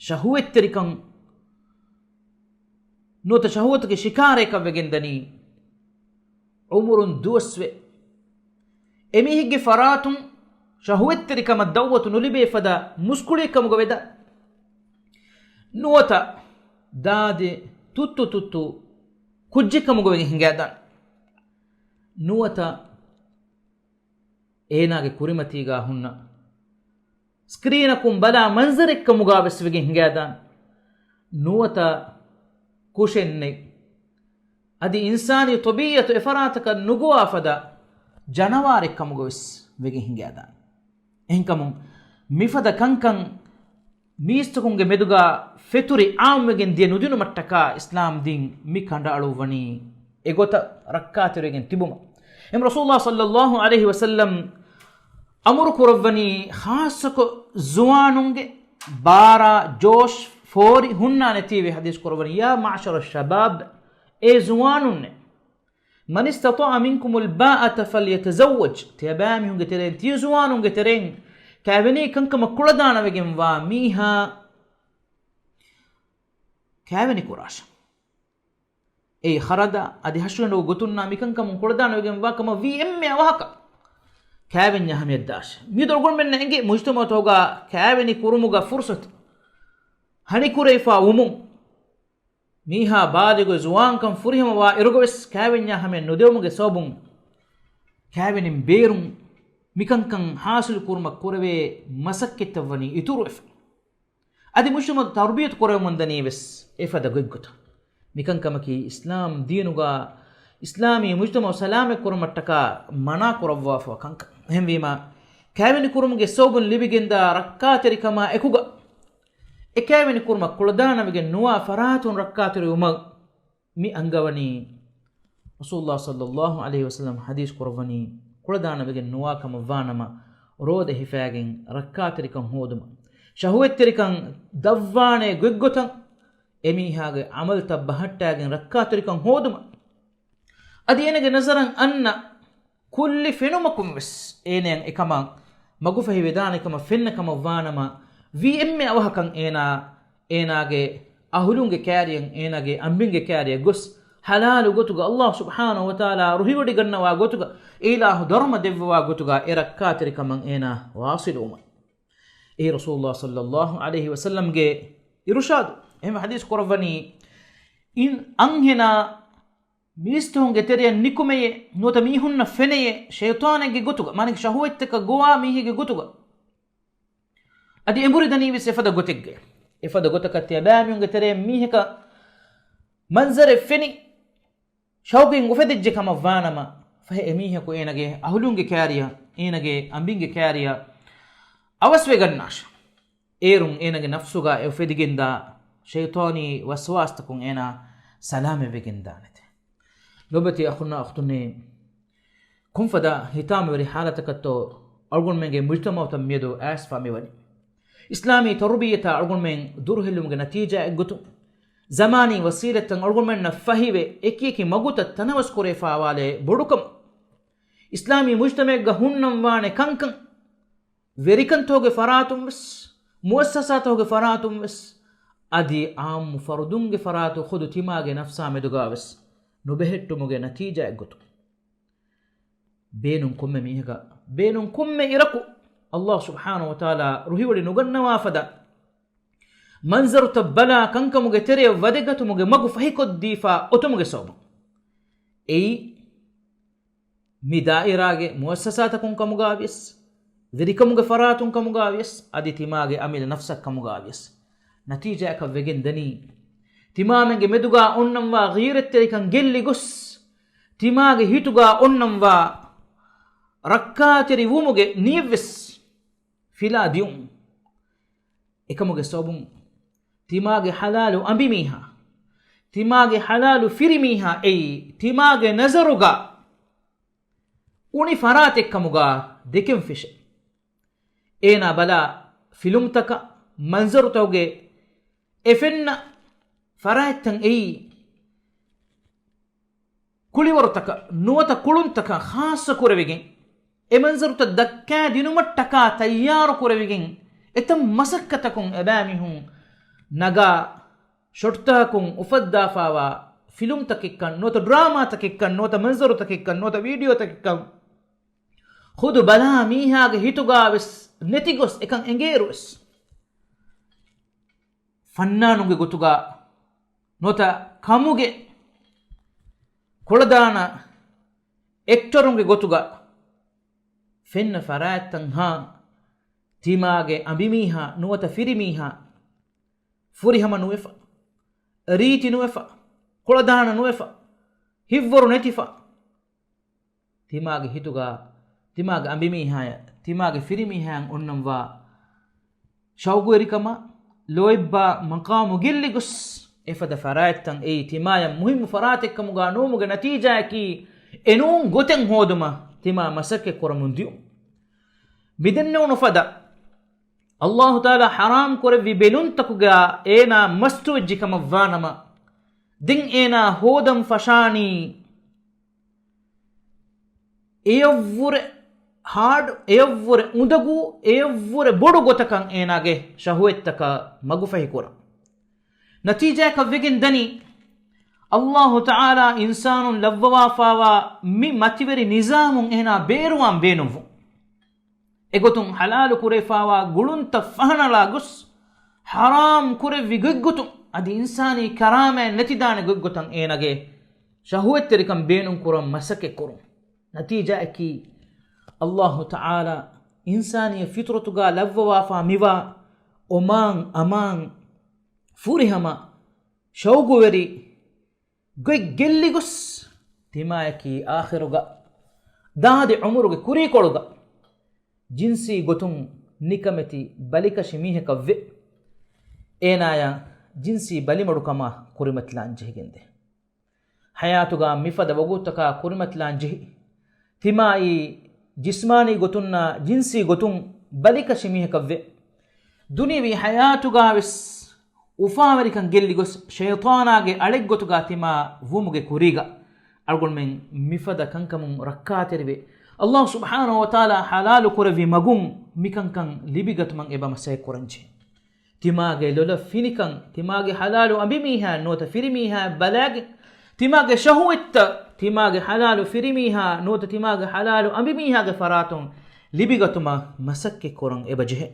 ޝަހުވަތްތެރިކަން ނުވަތަ ޝަހުވަތުގެ ޝިކާރައަކަށް ވެގެން ދަނީ، އުމުރުން ދުވަސްވެ، އެމީހެއްގެ ފަރާތުން ޝަހުވަތްތެރިކަމަށް ދައުވަތު ނުލިބޭ ފަދަ މުސްކުޅިއެއް ކަމުގަ ވެދާނެ. ނުވަތަ ދާދި ތުއްތު ތުއްތު ކުއްޖެއް ކަމުގަ ވެގެން ހިނގައިދާނެ. ނުވަތަ އޭނާގެ ކުރިމަތީގަ ހުންނަ ސްކްރީނަކުން ބަލާ މަންޒަރެއް ކަމުގަ ވެސް ވެގެން ހިނގައިދާނެ. ނުވަތަ ކުށެއް ނެތް، އަދި އިންސާނީ ޠަބީޢަތު އެފަރާތަކަށް ނުގޮވާ ފަދަ ޖަނަވާރެއް ކަމުގަ ވެސް ވެގެން ހިނގައިދާނެ. އެހެންކަމުން، މިފަދަ ކަންކަން މީސްތަކުންގެ މެދުގަ ފެތުރި ޢާއްމުވެގެން ދިޔަ ނުދިނުމަށްޓަކާ އިސްލާމް ދީން މި ކަނޑައަޅުއްވަނީ އެގޮތަށް ރައްކާތެރިވެގެން ތިބުމަށް. އެހެން ރަސޫލުﷲ ޞައްލައްލާހު ޢަލައިހި ވަސައްލަމް އަމުރު ކުރައްވަނީ، ޚާއްޞަކޮށް ޒުވާނުންގެ ބާރާ ޖޯޝް ފޯރި ހުންނާނެތީވެ ޙަދީޘް ކުރައްވަނީ، يا معشر الشباب، އޭ ޒުވާނުންނޭ، من استطاع منكم الباءة فليتزوج، ތިޔަބައިމީހުންގެ ތެރެއިން، ތިޔަ ޒުވާނުންގެ ތެރެއިން ކައިވެނީ ކަންކަމަށް ކުޅަދާނަވެގެންވާ މީހާ ކައިވެނި ކުރާށެ. އެއީ ޚަރަދާ އަދި ހަށިގަނޑު ގޮތުންނާ މިކަންކަމުން ކުޅަދާނަވެގެންވާ ކަމަށް ވީ އެންމެ އަވަހަކަށް ކައިވެންޏާ ހަމަޔަށް ދާށެ. މިއަދު އަޅުގަނޑުމެންނަށް އެނގޭ މުޖްތަމަޢުތަކުގަ ކައިވެނި ކުރުމުގަ ފުރުޞަތު ހަނިކުރެވިފަ ވުމުން، މީހާ ބާލިޣު ޒުވާންކަން ފުރިހަމަވާ އިރުގަވެސް ކައިވެންޏާ ހަމަޔަށް ނުދެވުމުގެ ސަބަބުން، ކައިވެނިން ބޭރުން މިކަންކަން ހާސިލު ކުރުމަށް ކުރެވޭ މަސައްކަތްތައް ވަނީ އިތުރުވެފަ. އަދި މުޖްތަމަޢު ތަރުބިޔަތު ކުރެވެމުން ދަނީވެސް އެފަދަ ގޮތްގޮތަށް. މިކަންކަމަކީ އިސްލާމް ދީނުގަ އިސްލާމީ މުޖްތަމަޢު ސަލާމަތް ކުރުމަށްޓަކާ މަނާ ކުރައްވާފަ ކަންކަން. އެހެންވީމަ، ކައިވެނި ކުރުމުގެ ސަބަބުން ލިބިގެންދާ ރައްކާތެރިކަމާ އެކުގަ، އެ ކައިވެނި ކުރުމަށް ކުޅަދާނަވެގެން ނުވާ ފަރާތުން ރައްކާތެރިވުމަށް މި އަންގަވަނީ، ރަސޫލުﷲ ޞައްލައްލާހު ޢަލައިހި ވަސައްލަމް ޙަދީޘް ކުރައްވަނީ، ކުޅަދާނަވެގެން ނުވާ ކަމަށްވާނަމަ، ރޯދަ ހިފާގެން ރައްކާތެރިކަން ހޯދުމަށް، ޝަހުވަތްތެރިކަން ދަށްވާނޭ ގޮތްގޮތަށް އެމީހާގެ ޢަމަލުތައް ބަހައްޓާގެން ރައްކާތެރިކަން ހޯދުމަށް، އަދި އޭނަގެ ނަޒަރަށް އަންނަ ކުއްލި ފެނުމަކުން ވެސް އޭނައަށް އެކަމަށް މަގުފަހި ވެދާނެ ކަމަށް ފެންނަ ކަމަށް ވާނަމަ، ވީ އެންމެ އަވަހަކަށް އޭނާ، އޭނާގެ އަހުލުންގެ ކާރިޔަށް، އޭނާގެ އަނބިންގެ ކާރިޔަށް ގޮސް، ޙަލާލު ގޮތުގަ ﷲ ސުބްޙާނަހޫ ވަތަޢާލާ ރުހިވޮޑިގަންނަވާ ގޮތުގަ، އިލާހު ދަރުމަ ދެއްވަވާ ގޮތުގަ އެ ރައްކާތެރިކަމަށް އޭނާ ވާޞިލުވުމަށް. އެއީ ރަސޫލުﷲ ޞައްލައްލާހު ޢަލައިހި ވަސައްލަމްގެ އިރުޝާދު. އެހެން ޙަދީޘް ކުރައްވަނީ، އިން އަންހެނާ މީސްތަކުންގެ ތެރެއަށް ނިކުމެޔޭ، ނުވަތަ މީހުންނަށް ފެނެޔޭ، ޝައިޠާނެއްގެ ގޮތުގަ، މާނައަކީ ޝަހުވަތްތަކަށް ގޮވާ މީހެއްގެ ގޮތުގަ. އަދި އެނބުރި ދަނީވެސް އެފަދަ ގޮތެއްގަ. އެފަދަ ގޮތަކަށް ތިޔަބައިމީހުންގެ ތެރެއިން މީހަކަށް މަންޒަރެއް ފެނި، ޝައުގުން އުފެދިއްޖެ ކަމަށް ވާނަމަ، ފަހެ އެމީހަކު އޭނަގެ އަހުލުންގެ ކާރިޔަށް، އޭނަގެ އަނބިންގެ ކާރިޔަށް އަވަސްވެގަންނާށެ. އޭރުން އޭނަގެ ނަފްސުގަ އެ އުފެދިގެންދާ ޝައިޠާނީ ވަސްވާސްތަކުން އޭނާ ސަލާމަތްވެގެންދާނެތެ. ލޮބުވެތި އަޚުންނާ އުޚްތުންނޭ، ކޮންފަދަ ހިތާމަވެރި ހާލަތަކަށްތޯ އަޅުގަނޑުމެންގެ މުޖްތަމަޢުތައް މިއަދު އައިސްފާ މިވަނީ. އިސްލާމީ ތަރުބިއްޔަތާ އަޅުގަނޑުމެން ދުރުހެއްލުމުގެ ނަތީޖާއެއްގޮތުން، ޒަމާނީ ވަސީލަތްތައް އަޅުގަނޑުމެންނަށް ފަހިވެ، އެކިއެކި މަގުތައް ތަނަވަސްކުރެވިފާވާލޭ ބޮޑުކަމަށް، އިސްލާމީ މުޖްތަމަޢެއްގަ ހުންނަންވާނެ ކަންކަން، ވެރިކަންތަކުގެ ފަރާތުންވެސް، މުއައްސަސާތަކުގެ ފަރާތުންވެސް، އަދި އާއްމު ފަރުދުންގެ ފަރާތު ޚުދު ތިމާގެ ނަފްސާ މެދުގާވެސް ނުބެހެއްޓުމުގެ ނަތީޖާއެއްގޮތުން، ބޭނުން ކޮންމެ މީހަކަށް، ބޭނުން ކޮންމެ އިރަކު، އައްލާހު ސުބްޙާނަހު ވަތަޢާލާ ރުހިވޮޑި ނުގަންނަވާ ފަދަ މަންޒަރުތައް ބަލާ، ކަންކަމުގެ ތެރެއަށް ވަދެގަތުމުގެ މަގު ފަހިކޮށްދީފާ އޮތުމުގެ ސަބަބުން، އެއީ މި ދާއިރާގެ މުއައްސަސާތަކުން ކަމުގާވިޔަސް، ވެރިކަމުގެ ފަރާތުން ކަމުގާވިޔަސް، އަދި ތިމާގެ އަމިއްލަ ނަފްސަށް ކަމުގާވިޔަސް، ނަތީޖާއަކަށް ވެގެން ދަނީ، ތިމާމެންގެ މެދުގާ އޮންނަންވާ ޣީރަތްތެރިކަން ގެއްލި ގޮސް، ތިމާގެ ހިތުގާ އޮންނަންވާ ރައްކާތެރި ވުމުގެ ނިޔަތްވެސް ފިލާ ދިޔުން. އެކަމުގެ ސަބަބުން ތިމާގެ ޙަލާލު އަނބިމީހާ، ތިމާގެ ޙަލާލު ފިރިމީހާ އެއީ، ތިމާގެ ނަޒަރުގަ އުނި ފަރާތެއްކަމުގަ ދެކެން ފެށޭ. އޭނާ ބަލާ ފިލުމްތަކަށް، މަންޒަރުތަކުގެ އެ ފެންނަ ފަރާތްތައް އެއީ، ކުޅިވަރުތަކަށް ނުވަތަ ކުޅުންތަކަށް ޚާއްޞަ ކުރެވިގެން، އެ މަންޒަރުތައް ދައްކާ ދިނުމަށްޓަކާ ތައްޔާރު ކުރެވިގެން، އެތައް މަސައްކަތަކުން އެބައިމީހުން ނަގާ ޝޮޓްތަކުން އުފައްދާފާވާ ފިލުމްތަކެއްކަން ނުވަތަ ޑްރާމާތަކެއްކަން ނުވަތަ މަންޒަރުތަކެއްކަން ނުވަތަ ވީޑިއޯތަކެއްކަން ޚުދު ބަލާ މީހާގެ ހިތުގާވެސް ނެތިގޮސް އެކަން އެނގޭއިރުވެސް، ފަންނާނުންގެ ގޮތުގަ ނުވަތަ ކަމުގެ ކުޅަދާނަ އެކްޓަރުންގެ ގޮތުގަ ފެންނަ ފަރާތްތައްހާ ތިމާގެ އަނބިމީހާ ނުވަތަ ފިރިމީހާ ފުރިހަމަ ނުވެފަ، ރީތި ނުވެފަ، ކުޅަދާނަ ނުވެފަ، ހިތްވަރު ނެތިފަ، ތިމާގެ ހިތުގަ ތިމާގެ އަނބިމީހާޔަށް ތިމާގެ ފިރިމީހާޔަށް އޮންނަންވާ ޝައުގުވެރިކަމާ، ލޯތްބާ މަޤާމު ގެއްލިގޮސް، އެފަދަ ފަރާތްތައް އެއީ ތިމާޔަށް މުހިއްމު ފަރާތެއްކަމުގަ ނުވުމުގެ ނަތީޖާއަކީ، އެނޫން ގޮތެއް ހޯދުމަށް ތިމާ މަސައްކަތް ކުރަމުން ދިޔުން. މިދެންނެވުނު ފަދަ އައްލާހު ތަޢާލާ ޙަރާމް ކުރެއްވި ބެލުންތަކުގަ އޭނާ މަސްތުވެއްޖެ ކަމަށް ވާނަމަ، ދެން އޭނާ ހޯދަން ފަށާނީ އެޔަށްވުރެ ހާޑް، އެޔަށްވުރެ އުނދަގޫ، އެޔަށްވުރެ ބޮޑު ގޮތަކަށް އޭނާގެ ޝަހުވަތްތަކަށް މަގުފަހިކުރަން. ނަތީޖާއަކަށް ވެގެން ދަނީ، އައްލާހު ތަޢާލާ އިންސާނުން ލައްވަވާފާވާ މި މަތިވެރި ނިޒާމުން އޭނާ ބޭރުވާން ބޭނުންވުން. އެގޮތުން ޙަލާލު ކުރެވިފާވާ ގުޅުންތައް ފަހަނަޅާ ގޮސް، ޙަރާމް ކުރެއްވި ގޮތްގޮތުން، އަދި އިންސާނީ ކަރާމަތް ނެތިދާނެ ގޮތްގޮތަށް އޭނާގެ ޝަހުވަތްތެރިކަން ބޭނުން ކުރަން މަސައްކަތް ކުރުން. ނަތީޖާއަކީ، އައްލާހު ތަޢާލާ އިންސާނީ ފިޠުރަތުގަ ލައްވަވާފާ މިވާ އޮމާން އަމާން ފުރިހަމަ ޝައުގުވެރި ގޮތް ގެއްލިގޮސް، ތިމާޔަކީ އާޚިރުގަ ދާދި ޢުމުރުގެ ކުރީކޮޅުގަ ޖިންސީ ގޮތުން ނިކަމެތި ބަލިކަށި މީހަކަށްވެ، އޭނާޔަށް ޖިންސީ ބަލިމަޑުކަމާ ކުރިމަތިލާން ޖެހިގެންދޭ. ޙަޔާތުގަ މިފަދަ ވަގުތުތަކާ ކުރިމަތިލާން ޖެހި، ތިމާއީ ޖިސްމާނީ ގޮތުންނާ ޖިންސީ ގޮތުން ބަލިކަށި މީހަކަށްވެ، ދުނިޔަވީ ޙަޔާތުގަވެސް އުފާވެރިކަން ގެއްލިގޮސް، ޝައިޠާނާގެ އަޅެއްގޮތުގަ ތިމާ ވުމުގެ ކުރީގަ، އަޅުގަނޑުމެން މިފަދަ ކަންކަމުން ރައްކާތެރިވެ، އައްލާހު ސުބްޙާނަހު ވަތަޢާލާ ޙަލާލު ކުރެއްވި މަގުން މިކަންކަން ލިބިގަތުމަށް އެބަ މަސައްކަތް ކުރަންޖެހޭ. ތިމާގެ ލޮލަށް ފިނިކަން، ތިމާގެ ޙަލާލު އަނބިމީހާ ނުވަތަ ފިރިމީހާ ބަލާގެން، ތިމާގެ ޝަހުވަތްތައް، ތިމާގެ ޙަލާލު ފިރިމީހާ ނުވަތަ ތިމާގެ ޙަލާލު އަނބިމީހާގެ ފަރާތުން ލިބިގަތުމަށް މަސައްކަތް ކުރަން އެބަ ޖެހޭ.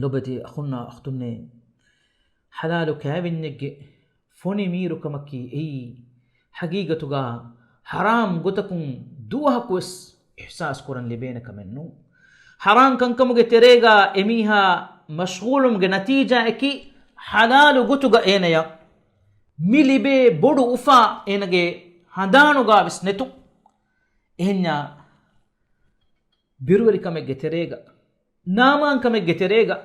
ލޮބުވެތި އަޚުންނާ އުޚްތުންނޭ، ޙަލާލު ކައިވެންޏެއްގެ ފޮނި މީރުކަމަކީ އެއީ، ޙަޤީޤަތުގަ ޙަރާމް ގޮތަކުން ދުވަހަކުވެސް އިޙްސާސް ކުރަން ލިބޭނެ ކަމެއް ނޫން. ޙަރާމް ކަންކަމުގެ ތެރޭގަ އެމީހާ މަޝްޣޫލުވުމުގެ ނަތީޖާއަކީ ޙަލާލު ގޮތުގަ އޭނަޔަށް މި ލިބޭ ބޮޑު އުފާ އޭނަގެ ހަނދާނުގަވެސް ނެތުން. އެހެންޏާ ބިރުވެރިކަމެއްގެ ތެރޭގަ، ނާމާންކަމެއްގެ ތެރޭގަ،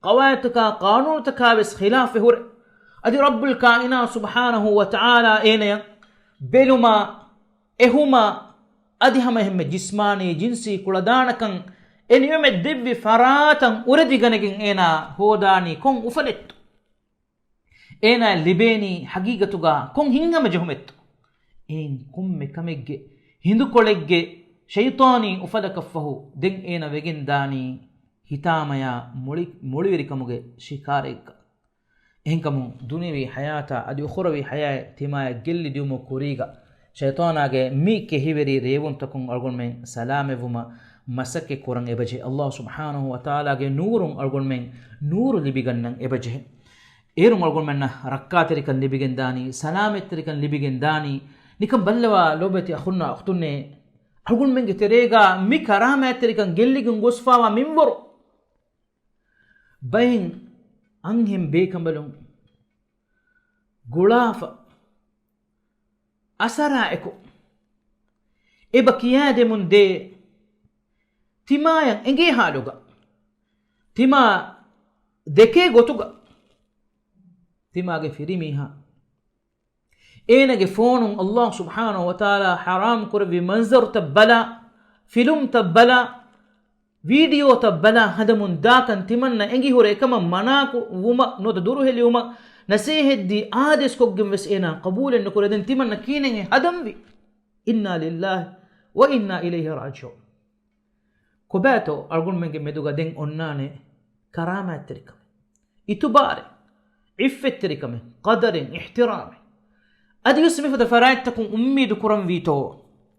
ޤަވާޢިދުތަކާ ޤާނޫނުތަކާވެސް ޚިލާފެއް ހުރެ، އަދި ރައްބުލް ކާއިނާތު ސުބްޙާނަހޫ ވަތަޢާލާ އޭނަޔަށް ބެލުމާ، އެހުމާ، އަދި ހަމަ އެހެންމެ ޖިސްމާނީ ޖިންސީ ކުޅަދާނަކަން އެ ނިޢުމަތް ދެއްވި ފަރާތަށް އުރެދިގަނެގެން އޭނާ ހޯދާނީ ކޮން އުފަލެއްތޯ؟ އޭނާ ލިބޭނީ ހަގީގަތުގަ ކޮން ހިތްހަމަޖެހުމެއްތޯ؟ އެއިން ކޮންމެ ކަމެއްގެ ހިނދުކޮޅެއްގެ ޝައިޠާނީ އުފަލަކަށްފަހު ދެން އޭނާ ވެގެން ދާނީ ހިތާމަޔާ މޮޅި-، މޮޅިވެރިކަމުގެ ޝިކާރައެއްގަ. އެހެންކަމުން ދުނިޔަވީ ޙަޔާތާ އަދި އުޚުރަވީ ޙަޔާތް ތިމާޔަށް ގެއްލި ދިއުމުގެ ކުރީގަ، ޝައިޠާނާގެ މި ކެހިވެރި ރޭވުންތަކުން އަޅުގަނޑުމެން ސަލާމަތްވުމަށް މަސައްކަތް ކުރަން އެބަޖެހޭ. ﷲ ސުބްޙާނަހޫ ވަތަޢާލާގެ ނޫރުން އަޅުގަނޑުމެން ނޫރު ލިބިގަންނަން އެބަޖެހޭ. އޭރުން އަޅުގަނޑުމެންނަށް ރައްކާތެރިކަން ލިބިގެންދާނީ، ސަލާމަތްތެރިކަން ލިބިގެންދާނީ. ނިކަން ބައްލަވާ ލޯބިވެތި އަޚުންނާ އުޚްތުންނޭ، އަޅުގަނޑުމެންގެ ތެރޭގަ މި ކަރާމާތްތެރިކަން ގެއްލިގެން ގޮސްފާވާ މިންވަރު ބައެއް އަންހެން ބޭކަނބަލުން ގުޅާފަ، އަސަރާއެކު އެބަ ކިޔާދެމުން ދޭ، ތިމާޔަށް އެނގޭ ހާލުގަ، ތިމާ ދެކޭ ގޮތުގަ، ތިމާގެ ފިރިމީހާ އޭނަގެ ފޯނުން ﷲ ސުބްޙާނަހޫ ވަތަޢާލާ ޙަރާމް ކުރެއްވި މަންޒަރުތައް ބަލާ، ފިލުމްތައް ބަލާ، ވީޑިއޯތައް ބަލާ ހަނދަމުން ދާކަން ތިމަންނަ އެނގިހުރެ އެކަމަށް މަނާކު ވުމަށް ނުވަތަ ދުރުހެލިވުމަށް ނަސޭހަތްދީ އާދޭސްކޮށްގެން ވެސް އޭނާ ޤަބޫލެއް ނުކުރޭ. ދެން ތިމަންނަ ކިހިނެއްހޭ ހަދަންވީ؟ އިންނާ ލިއްލާހި ވަ އިންނާ އިލައިހި ރާޖިޢޫން. ކޮބާތޯ އަޅުގަނޑުމެންގެ މެދުގަ ދެން އޮންނާނެ ކަރާމާތްތެރިކަމެއް، އިތުބާރެއް، ޢިއްފަތްތެރިކަމެއް، ޤަދަރެއް، އިޙްތިރާމެއް؟ އަދިވެސް މިފަދަ ފަރާތްތަކުން އުއްމީދު ކުރަންވީތޯ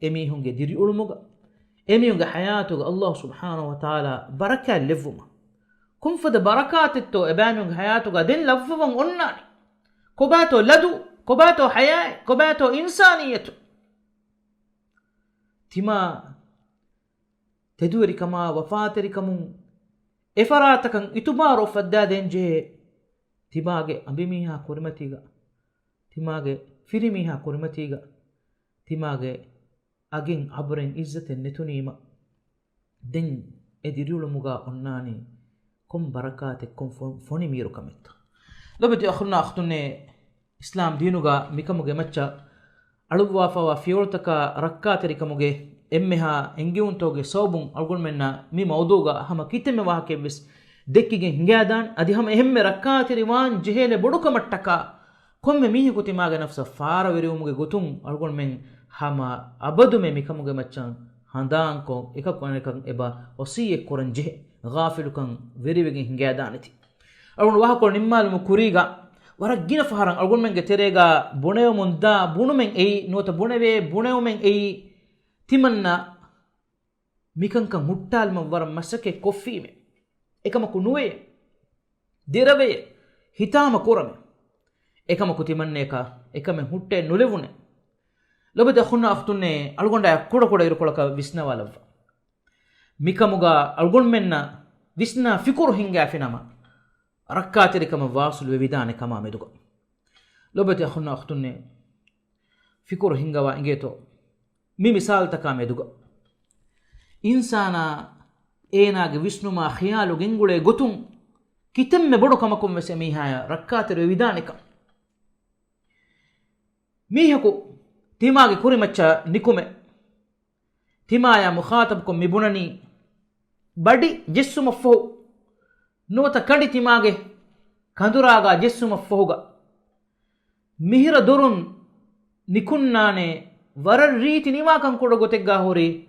އެމީހުންގެ ދިރިއުޅުމުގަ، އެމީހުންގެ ޙަޔާތުގަ ﷲ ސުބްޙާނަހޫ ވަތަޢާލާ ބަރަކާތް ލެއްވުމަށް؟ ކޮންފަދަ ބަރަކާތެއްތޯ އެބައިމީހުންގެ ޙަޔާތުގަ ދެން ލައްވަވަން އޮންނާނީ؟ ކޮބާތޯ ލަދު؟ ކޮބާތޯ ޙަޔާތް؟ ކޮބާތޯ އިންސާނިއްޔަތު؟ ތިމާ ތެދުވެރިކަމާ ވަފާތެރިކަމުން އެފަރާތަކަށް އިތުބާރު އުފައްދާދޭންޖެހޭ. ތިމާގެ އަނބިމީހާ ކުރިމަތީގަ، ތިމާގެ ފިރިމީހާ ކުރިމަތީގަ، ތިމާގެ އަގެއް އަބުރެއް އިއްޒަތެއް ނެތުނީމަ، ދެން އެ ދިރިއުޅުމުގަ އޮންނާނީ ކޮން ބަރަކާތެއް، ކޮން ފޮ-، ފޮނި މީރުކަމެއްތޯ؟ ލޯބިވެތި އަޚުންނާ އުޚްތުންނޭ، އިސްލާމް ދީނުގަ މިކަމުގެ މައްޗަށް އަޅުއްވާފައިވާ ފިޔަވަޅުތަކާ ރައްކާތެރިކަމުގެ އެންމެހާ އެންގެވުންތަކުގެ ސަބަބުން އަޅުގަނޑުމެންނަށް މި މައުޟޫގަ ހަމަ ކިތަންމެ ވާހަކައެއްވެސް ދެއްކިގެން ހިނގާދާނެ. އަދި ހަމަ އެހެންމެ ރައްކާތެރިވާން ޖެހޭނެ ބޮޑުކަމަށްޓަކާ ކޮންމެ މީހަކު ތިމާގެ ނަފްސަށް ފާރަވެރިވުމުގެ ގޮތުން އަޅުގަނޑުމެން ހަމަ އަބަދުމެ މިކަމުގެ މައްޗަށް ހަނދާންކޮށް، އެކަކު އަނެކަކަށް އެބަ ވަޞިއްޔަތް ކުރަން ޖެހޭ، ޣާފިލުކަން ވެރިވެގެން ހިނގާދާނެތީ. އަޅުގަނޑު ވާހަކަކޮޅު ނިންމާލުމުގެ ކުރީގަ ވަރަށް ގިނަ ފަހަރަށް އަޅުގަނޑުމެންގެ ތެރޭގަ ބުނެވެމުން ދާ ބުނުމެއް އެއީ، ނުވަތަ ބުނެވޭ ބުނެވުމެއް އެއީ، ތިމަންނަ މިކަންކަން ހުއްޓާލުމަށް ވަރަށް މަސައްކަތް ކޮށްފީމޭ. އެކަމަކު ނުވެޔޭ. ދެރަވެޔޭ. ހިތާމަ ކުރަމޭ. އެކަމަކު ތިމަންނަޔަކަށް އެކަމެއް ހުއްޓައެއް ނުލެވުނޭ. ލޯބިވެތި އަޚުންނާ އުޚްތުންނޭ، އަޅުގަނޑާ ކުޑަކުޑަ އިރުކޮޅަކަށް ވިސްނަވާލައްވާ. މިކަމުގަ އަޅުގަނޑުމެންނަށް ވިސްނާ ފިކުރު ހިނގާފިނަމަ، ރައްކާތެރިކަމަށް ވާސުލު ވެވިދާނެ ކަމާ މެދުގަ. ލޯބިވެތި އަޚުންނާ އުޚްތުންނޭ، ފިކުރު ހިންގަވާ އިނގޭތޯ މި މިސާލުތަކާ މެދުގަ. އިންސާނާ އޭނާގެ ވިސްނުމާ ޚިޔާލު ގެންގުޅޭ ގޮތުން ކިތަންމެ ބޮޑު ކަމަކުން ވެސް އެމީހާޔަށް ރައްކާތެރި ވެވިދާނެކަން. މީހަކު ތިމާގެ ކުރިމައްޗަށް ނިކުމެ، ތިމާޔާ މުޚާޠަބުކޮށް މި ބުނަނީ، ބަޑި ޖެއްސުމަށްފަހު، ނުވަތަ ކަނޑި ތިމާގެ ކަނދުރާގާ ޖެއްސުމަށްފަހުގަ، މިހިރަ ދޮރުން ނިކުންނާނެ ވަރަށް ރީތި ނިވާކަން ކުޑަ ގޮތެއްގާ ހުރި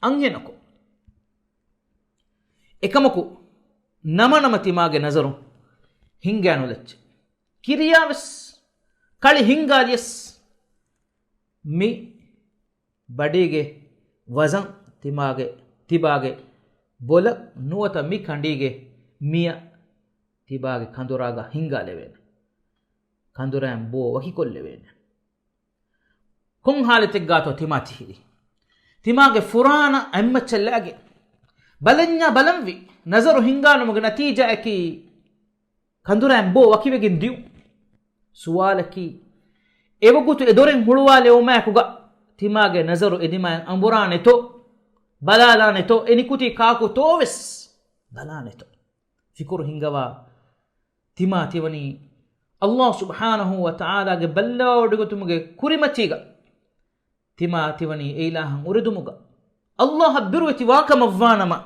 އަންހެނަކު. އެކަމަކު، ނަމަނަމަ ތިމާގެ ނަޒަރު ހިންގާނުލައްޗެ. ކިރިޔާވެސް ކަޅި ހިންގާލިޔަސް މި ބަޑީގެ ވަޒަން ތިމާގެ، ތިބާގެ ބޮލަށް ނުވަތަ މި ކަނޑީގެ މިޔަ ތިބާގެ ކަނދުރާގަ ހިންގާލެވޭނެ. ކަނދުރާއިން ބޯ ވަކިކޮށްލެވޭނެ. ކޮން ހާލަތެއްގާތޯ ތިމާ ތިހިރީ؟ ތިމާގެ ފުރާނަ އެއްމައްޗަށް ލާގެން، ބަލަންޏާ ބަލަންވީ. ނަޒަރު ހިންގާނުމުގެ ނަތީޖާއަކީ ކަނދުރާއިން ބޯ ވަކިވެގެން ދިޔުން. ސުވާލަކީ، އެވަގުތު އެ ދޮރެއް ހުޅުވާލެވުމާއެކުގަ ތިމާގެ ނަޒަރު އެ ދިމާއަށް އަނބުރާނެތޯ، ބަލާލާނެތޯ، އެ ނިކުތީ ކާކުތޯވެސް ބަލާނެތޯ. ފިކުރު ހިންގަވާ، ތިމާ ތިވަނީ ﷲ ސުބްޙާނަހޫ ވަތަޢާލާގެ ބައްލަވާވޮޑިގަތުމުގެ ކުރިމަތީގަ. ތިމާ ތިވަނީ އެއިލާހަށް އުރެދުމުގަ، ﷲ އަށް ބިރުވެތި ވާކަމަށްވާނަމަ،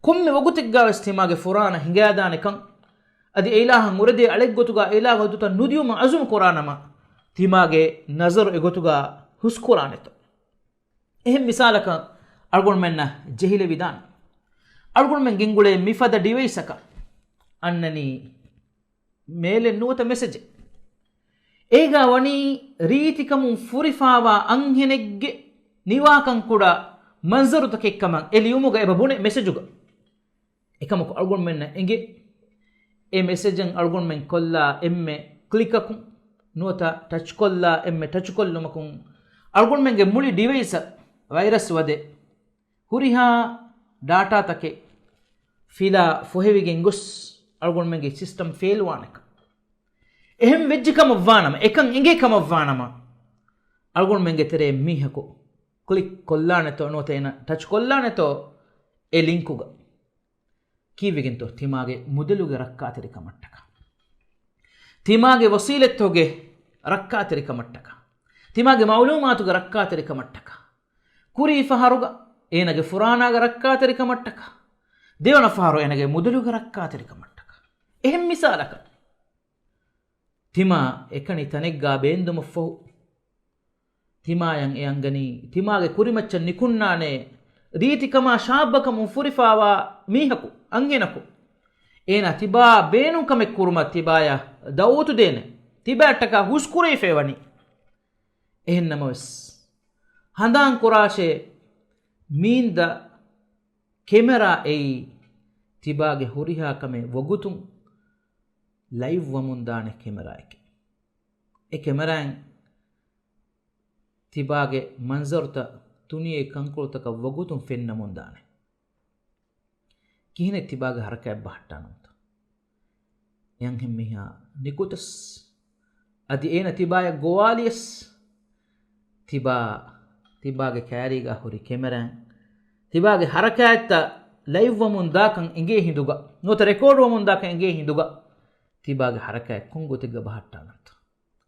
ކޮންމެ ވަގުތެއްގަވެސް ތިމާގެ ފުރާނަ ހިނގާދާނެކަން، އަދި އެއިލާހަށް އުރެދޭ އަޅެއްގޮތުގަ އެއިލާހުގެ ދުތަށް ނުދިޔުމަށް އަޒުމް ކުރާނަމަ، ތިމާގެ ނަޒަރު އެގޮތުގަ ހުސްކުރާނެތޯ. އެހެން މިސާލަކަށް އަޅުގަނޑުމެންނަށް ޖެހިލެވިދާނެ. އަޅުގަނޑުމެން ގެންގުޅޭ މިފަދަ ޑިވައިސްއަކަށް އަންނަނީ މޭލެއް ނުވަތަ މެސެޖެއް. އޭގާ ވަނީ ރީތިކަމުން ފުރިފާވާ އަންހެނެއްގެ ނިވާކަން ކުޑަ މަންޒަރުތަކެއްކަމަށް އެ ލިޔުމުގަ އެބަ ބުނެ މެސެޖުގަ. އެކަމަކު އަޅުގަނޑުމެންނަށް އެނގޭ، އެ މެސެޖެއް އަޅުގަނޑުމެން ކޮށްލާ އެންމެ ކްލިކަކުން ނުވަތަ ޓަޗްކޮށްލާ އެންމެ ޓަޗުކޮށްލުމަކުން އަޅުގަނޑުމެންގެ މުޅި ޑިވައިސަށް ވައިރަސް ވަދެ، ހުރިހާ ޑާޓާތަކެއް ފިލާ ފޮހެވިގެން ގޮސް އަޅުގަނޑުމެންގެ ސިސްޓަމް ފެއިލްވާނެކަން. އެހެން ވެއްޖެ ކަމަށްވާނަމަ، އެކަން އެނގޭ ކަމަށްވާނަމަ، އަޅުގަނޑުމެންގެ ތެރޭ މީހަކު ކްލިކް ކޮށްލާނެތޯ ނުވަތަ އޭނަ ޓަޗް ކޮށްލާނެތޯ އެ ލިންކުގަ. ކީއްވެގެންތޯ؟ ތިމާގެ މުދަލުގެ ރައްކާތެރިކަމަށްޓަކާ، ތިމާގެ ވަސީލަތްތަކުގެ ރައްކާތެރިކަމަށްޓަކާ، ތިމާގެ މައުލޫމާތުގެ ރައްކާތެރިކަމަށްޓަކާ، ކުރީ ފަހަރުގަ އޭނަގެ ފުރާނާގެ ރައްކާތެރިކަމަށްޓަކާ، ދެވަނަ ފަހަރު އޭނަގެ މުދަލުގެ ރައްކާތެރިކަމަށްޓަކާ. އެހެން މިސާލަކަށް، ތިމާ އެކަނި ތަނެއްގާ ބޭންދުމަށްފަހު، ތިމާޔަށް އެ އަންގަނީ، ތިމާގެ ކުރިމައްޗަށް ނިކުންނާނެ، ރީތިކަމާ ޝާއްބަކަމުން ފުރިފާވާ މީހަކު، އަންހެނަކު. އޭނާ ތިބާ ބޭނުން ކަމެއް ކުރުމަށް ތިބާޔަށް ދައުވަތު ދޭނެ، ތިބާއަށްޓަކާ ހުސްކުރެވިފައިވަނީ. އެހެންނަމަވެސް، ހަނދާން ކުރާށޭ، މީންދަ ކެމެރާ އެއީ ތިބާގެ ހުރިހާ ކަމެއް ވަގުތުން ލައިވް ވަމުން ދާނެ ކެމެރާއެކޭ. އެ ކެމެރާއިން ތިބާގެ މަންޒަރުތައް ތުނިއެއް ކަންކޮޅުތަކަށް ވަގުތުން ފެންނަމުން ދާނެ. ކިހިނެއް ތިބާގެ ހަރަކާތް ބަހައްޓާނަމުތަ؟ އެ އަންހެން މީހާ ނިކުތަސް، އަދި އޭނަ ތިބާޔަށް ގޮވާލިޔަސް، ތިބާ، ތިބާގެ ކައިރީގަ ހުރި ކެމެރާއިން ތިބާގެ ހަރަކާތްތައް ލައިވް ވަމުން ދާކަން އެނގޭ ހިނދުގަ، ނުވަތަ ރެކޯޑް ވަމުން ދާކަން އެނގޭ ހިނދުގަ، ތިބާގެ ހަރަކާތް ކޮން ގޮތެއްގަ ބަހައްޓާނަންތަ؟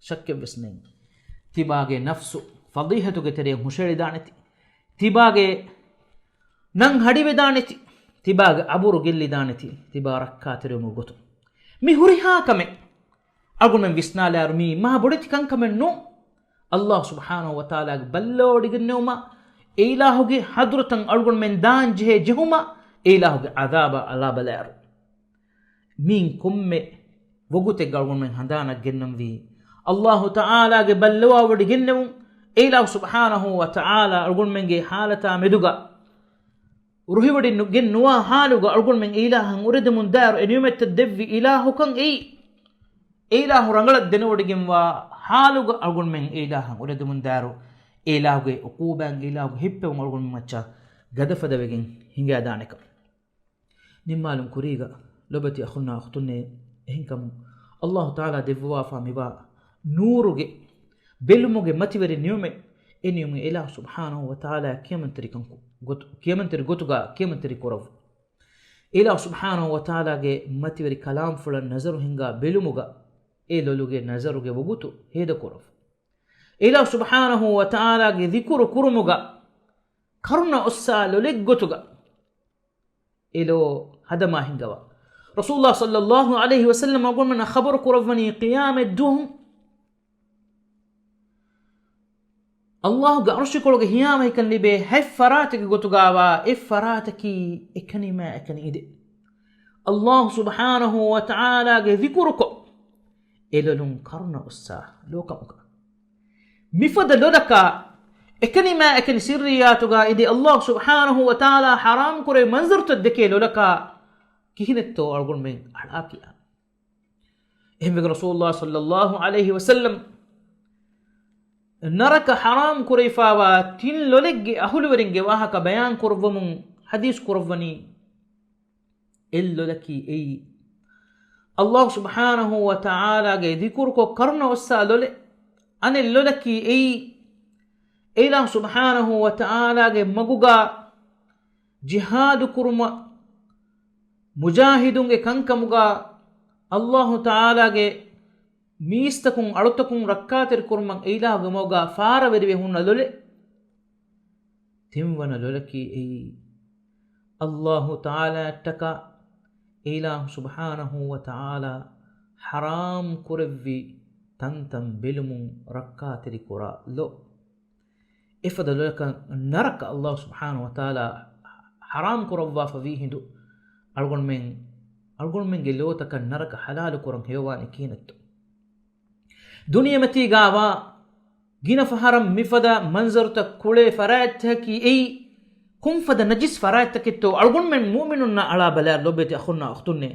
ޝައްކެއްވެސް ނެތް. ތިބާގެ ނަފްސު ފަޟީޙަތުގެ ތެރެއަށް ހުށައެޅިދާނެތި. ތިބާގެ ނަން ހަޑިވެދާނެތި. ތިބާގެ އަބުރު ގެއްލިދާނެތި. ތިބާ ރައްކާތެރިވުމުގެ ގޮތުން. މި ހުރިހާ ކަމެއް އަޅުގަނޑުމެން ވިސްނާލާއިރު މީ މާ ބޮޑެތި ކަންކަމެއް ނޫން. ﷲ ސުބްޙާނަހޫ ވަތަޢާލާގެ ބައްލަވާވޮޑިގެންނެވުމަށް، އެ އިލާހުގެ ޙަޟްރަތަށް އަޅުގަނޑުމެން ދާން ޖެހޭ ޖެހުމަށް، އެ އިލާހުގެ ޢަޛާބަށް އަޅާބަލާއިރު، މީން ކޮންމެ ވަގުތެއްގަ އަޅުގަނޑުމެން ހަނދާނަށް ގެންނަންވީ، ﷲ ތަޢާލާގެ ބައްލަވާވޮޑިގެންނެވުން، އެ އިލާހު ސުބްޙާނަހޫ ވަތަޢާލާ އަޅުގަނޑުމެންގެ ޙާލަތާ މެދުގަ ރުހިވޮޑިގެން ނުވާ ޙާލުގަ އަޅުގަނޑުމެން އެ އިލާހަށް އުރެދެމުން ދާއިރު އެ ނިޢުމަތްތައް ދެއްވި އިލާހުކަން އެއީ، އެ އިލާހު ރަނގަޅަށް ދެނެވޮޑިގެންވާ ޙާލުގަ އަޅުގަނޑުމެން އެ އިލާހަށް އުރެދެމުން ދާއިރު، އެ އިލާހުގެ ޢުޤޫބާތް، އެ އިލާހުގެ ހިއްޕެވުން އަޅުގަނޑުމެން މައްޗަށް ގަދަފަދަ ވެގެން ހިނގައިދާނެކަން. ނިންމާލުން ކުރީގަ ލޮބެތި އަޚުންނާ އުޚްތުންނޭ، އެހެންކަމުން ﷲ ތަޢާލާ ދެއްވަވާފާ މިވާ ނޫރުގެ ބެލުމުގެ މަތިވެރި ނިޢުމަތް، އެ ނިޢުމަތް އިލާހު ސުބްޙާނަހޫ ވަތަޢާލާ ކިޔަމަންތެރިކަން ގޮތު، ކިޔަމަންތެރި ގޮތުގަ ކިޔަމަންތެރި ކުރައްވަ. އިލާހު ސުބްޙާނަހޫ ވަތަޢާލާގެ މަތިވެރި ކަލާމްފުޅަށް ނަޒަރު ހިންގާ ބެލުމުގަ އެ ލޮލުގެ ނަޒަރުގެ ވަގުތު ހޭދަކުރައްވަ. އިލާހު ސުބްޙާނަހޫ ވަތަޢާލާގެ ޛިކުރު ކުރުމުގަ ކަރުނަ އޮއްސާ ލޮލެއްގޮތުގަ އެ ލޯ ހަދަމާ ހިންގަވާ. ރަސޫލުﷲ ޞައްލަﷲ ޢަލައިހި ވަސައްލަމަ އަޅުގަނޑުމެންނަށް ޚަބަރު ކުރައްވަނީ ޤިޔާމަތް ދުވަހު ﷲގެ ޢަރުޝިކޮޅުގެ ހިޔާވަހިކަން ލިބޭ ހަތް ފަރާތެއްގެ ގޮތުގަވާ އެއް ފަރާތަކީ އެކަނިމާ އެކަނި އިނދެ، ﷲ ސުބްޙާނަހޫ ވަތަޢާލާގެ ޛިކުރުކޮށް، އެ ލޮލުން ކަރުނަ އޮއްސާ ލޯކަމުގަ. މިފަދަ ލޮލަކާ، އެކަނިމާ އެކަނި ސިއްރިއްޔާތުގަ އިނދެ ﷲ ސުބްޙާނަހޫ ވަތަޢާލާ ޙަރާމް ކުރެވި މަންޒަރުތައް ދެކޭ ލޮލަކާ ކިހިނެއްތޯ އަޅުގަނޑުމެން އަޅާ ކިޔާ. އެހެންވެގެން ރަސޫލުﷲ ޞައްލަﷲ ޢަލައިހި ވަސައްލަމް ނަރަކަ ޙަރާމް ކުރެވިފާވާ ތިން ލޮލެއްގެ އަހުލުވެރިންގެ ވާހަކަ ބަޔާން ކުރައްވަމުން ޙަދީޘް ކުރައްވަނީ، އެއް ލޮލަކީ އެއީ، ﷲ ސުބްޙާނަހޫ ވަތަޢާލާގެ ޛިކުރުކޮށް ކަރުނަ އޮއްސާ ލޮލެއް. އަނެއް ލޮލަކީ އެއީ، އެއިލާހު ސުބްޙާނަހޫ ވަތަޢާލާގެ މަގުގާ ޖިހާދު ކުރުމަށް، މުޖާހިދުންގެ ކަންކަމުގާ، ﷲ ތަޢާލާގެ މީސްތަކުން އަޅުތަކުން ރައްކާތެރި ކުރުމަށް އެއިލާހުގެ މަގުގާ ފާރަވެރިވެ ހުންނަ ލޮލެއް. ތިންވަނަ ލޮލަކީ އެއީ، ﷲ ތަޢާލާއަށްޓަކާ އެއިލާހު ސުބްޙާނަހޫ ވަތަޢާލާ ޙަރާމް ކުރެއްވި ތަންތަން ބެލުމުން ރައްކާތެރި ކުރާ ލޯ. އެފަދަ ލޮލަކަށް ނަރަކަ ﷲ ސުބްޙާނަހޫ ވަތަޢާލާ ޙަރާމް ކުރައްވާފަ ވީ ހިނދު، އަޅުގަނޑުމެން، އަޅުގަނޑުމެންގެ ލޯތަކަށް ނަރަކަ ޙަލާލު ކުރަން ހެޔޮވާނީ ކިހިނެއްތޯ؟ ދުނިޔެމަތީގާވާ ގިނަ ފަހަރަށް މިފަދަ މަންޒަރުތައް ކުޅޭ ފަރާތްތަކަކީ އެއީ، ކޮންފަދަ ނަޖިސް ފަރާތްތަކެއްތޯ؟ އަޅުގަނޑުމެން މުއުމިނުންނާ އަޅާ ބަލާ، ލޯބިވެތި އަޚުންނާ އުޚްތުންނޭ.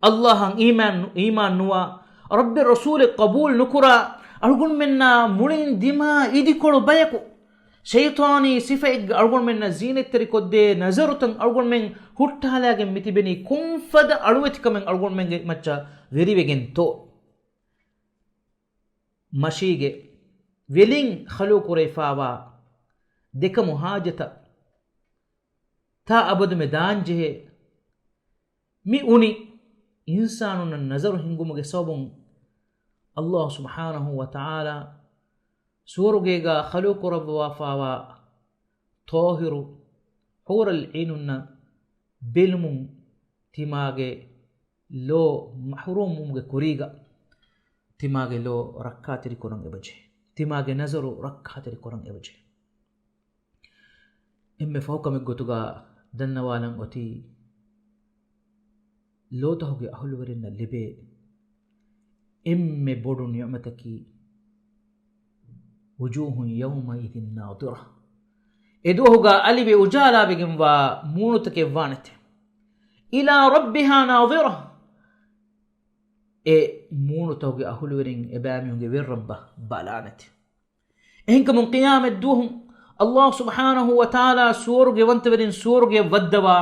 ﷲއަށް އީމާން، އީމާން ނުވާ، ރައްބެއް ރަސޫލެއް ޤަބޫލު ނުކުރާ، އަޅުގަނޑުމެންނާ މުޅިން ދިމާ އިދިކޮޅު ބަޔަކު، ޝައިޠާނީ ސިފައެއްގެ އަޅުގަނޑުމެންނަށް ޒީނަތްތެރިކޮށްދޭ ނަޒަރުތައް އަޅުގަނޑުމެން ހުއްޓާލާގެން މިތިބެނީ، ކޮންފަދަ އަޅުވެތިކަމެއް އަޅުގަނޑުމެންގެ މައްޗަށް ވެރިވެގެންތޯ؟ މަށީގެ ވެލިން ޚަލުޤުކުރެވިފާވާ ދެކަމު ހާޖަތަށް ތާ އަބަދުމެ ދާންޖެހޭ މި އުނި އިންސާނުންނަށް ނަޒަރު ހިންގުމުގެ ސަބަބުން، ﷲ ސުބްޙާނަހޫ ވަތަޢާލާ ސުވަރުގޭގާ ޚަލުޤުކުރައްވާފާވާ ޠާހިރު ޙޫރަލް ޢީނުންނަށް ބެލުމުން ތިމާގެ ލޯ މަޙްރޫމްވުމުގެ ކުރީގަ ތިމާގެ ލޯ ރައްކާތެރިކުރަން އެބަޖެހޭ. ތިމާގެ ނަޒަރު ރައްކާތެރިކުރަން އެބަޖެހޭ. އެންމެ ފަހުކަމެއްގޮތުގަ ދަންނަވާލަން އޮތީ، ލޯތަކުގެ އަހުލުވެރިންނަށް ލިބޭ އެންމެ ބޮޑު ނިޢުމަތަކީ، وجوه يومئذ ناضرة. އެދުވަހުގަ އަލިވެ އުޖާލާވެގެންވާ މޫނުތަކެއް ވާނެތެ. إلى ربها ناظرة. އެ މޫނުތަކުގެ އަހުލުވެރިން އެބައިމީހުންގެ ވެރިރައްބަށް ބަލާނެތެ. އެހެންކަމުން ޤިޔާމަތްދުވަހު ﷲ ސުބްޙާނަހޫ ވަތަޢާލާ ސުވަރުގެވަންތަވެރިން ސުވަރުގެ ވައްދަވާ،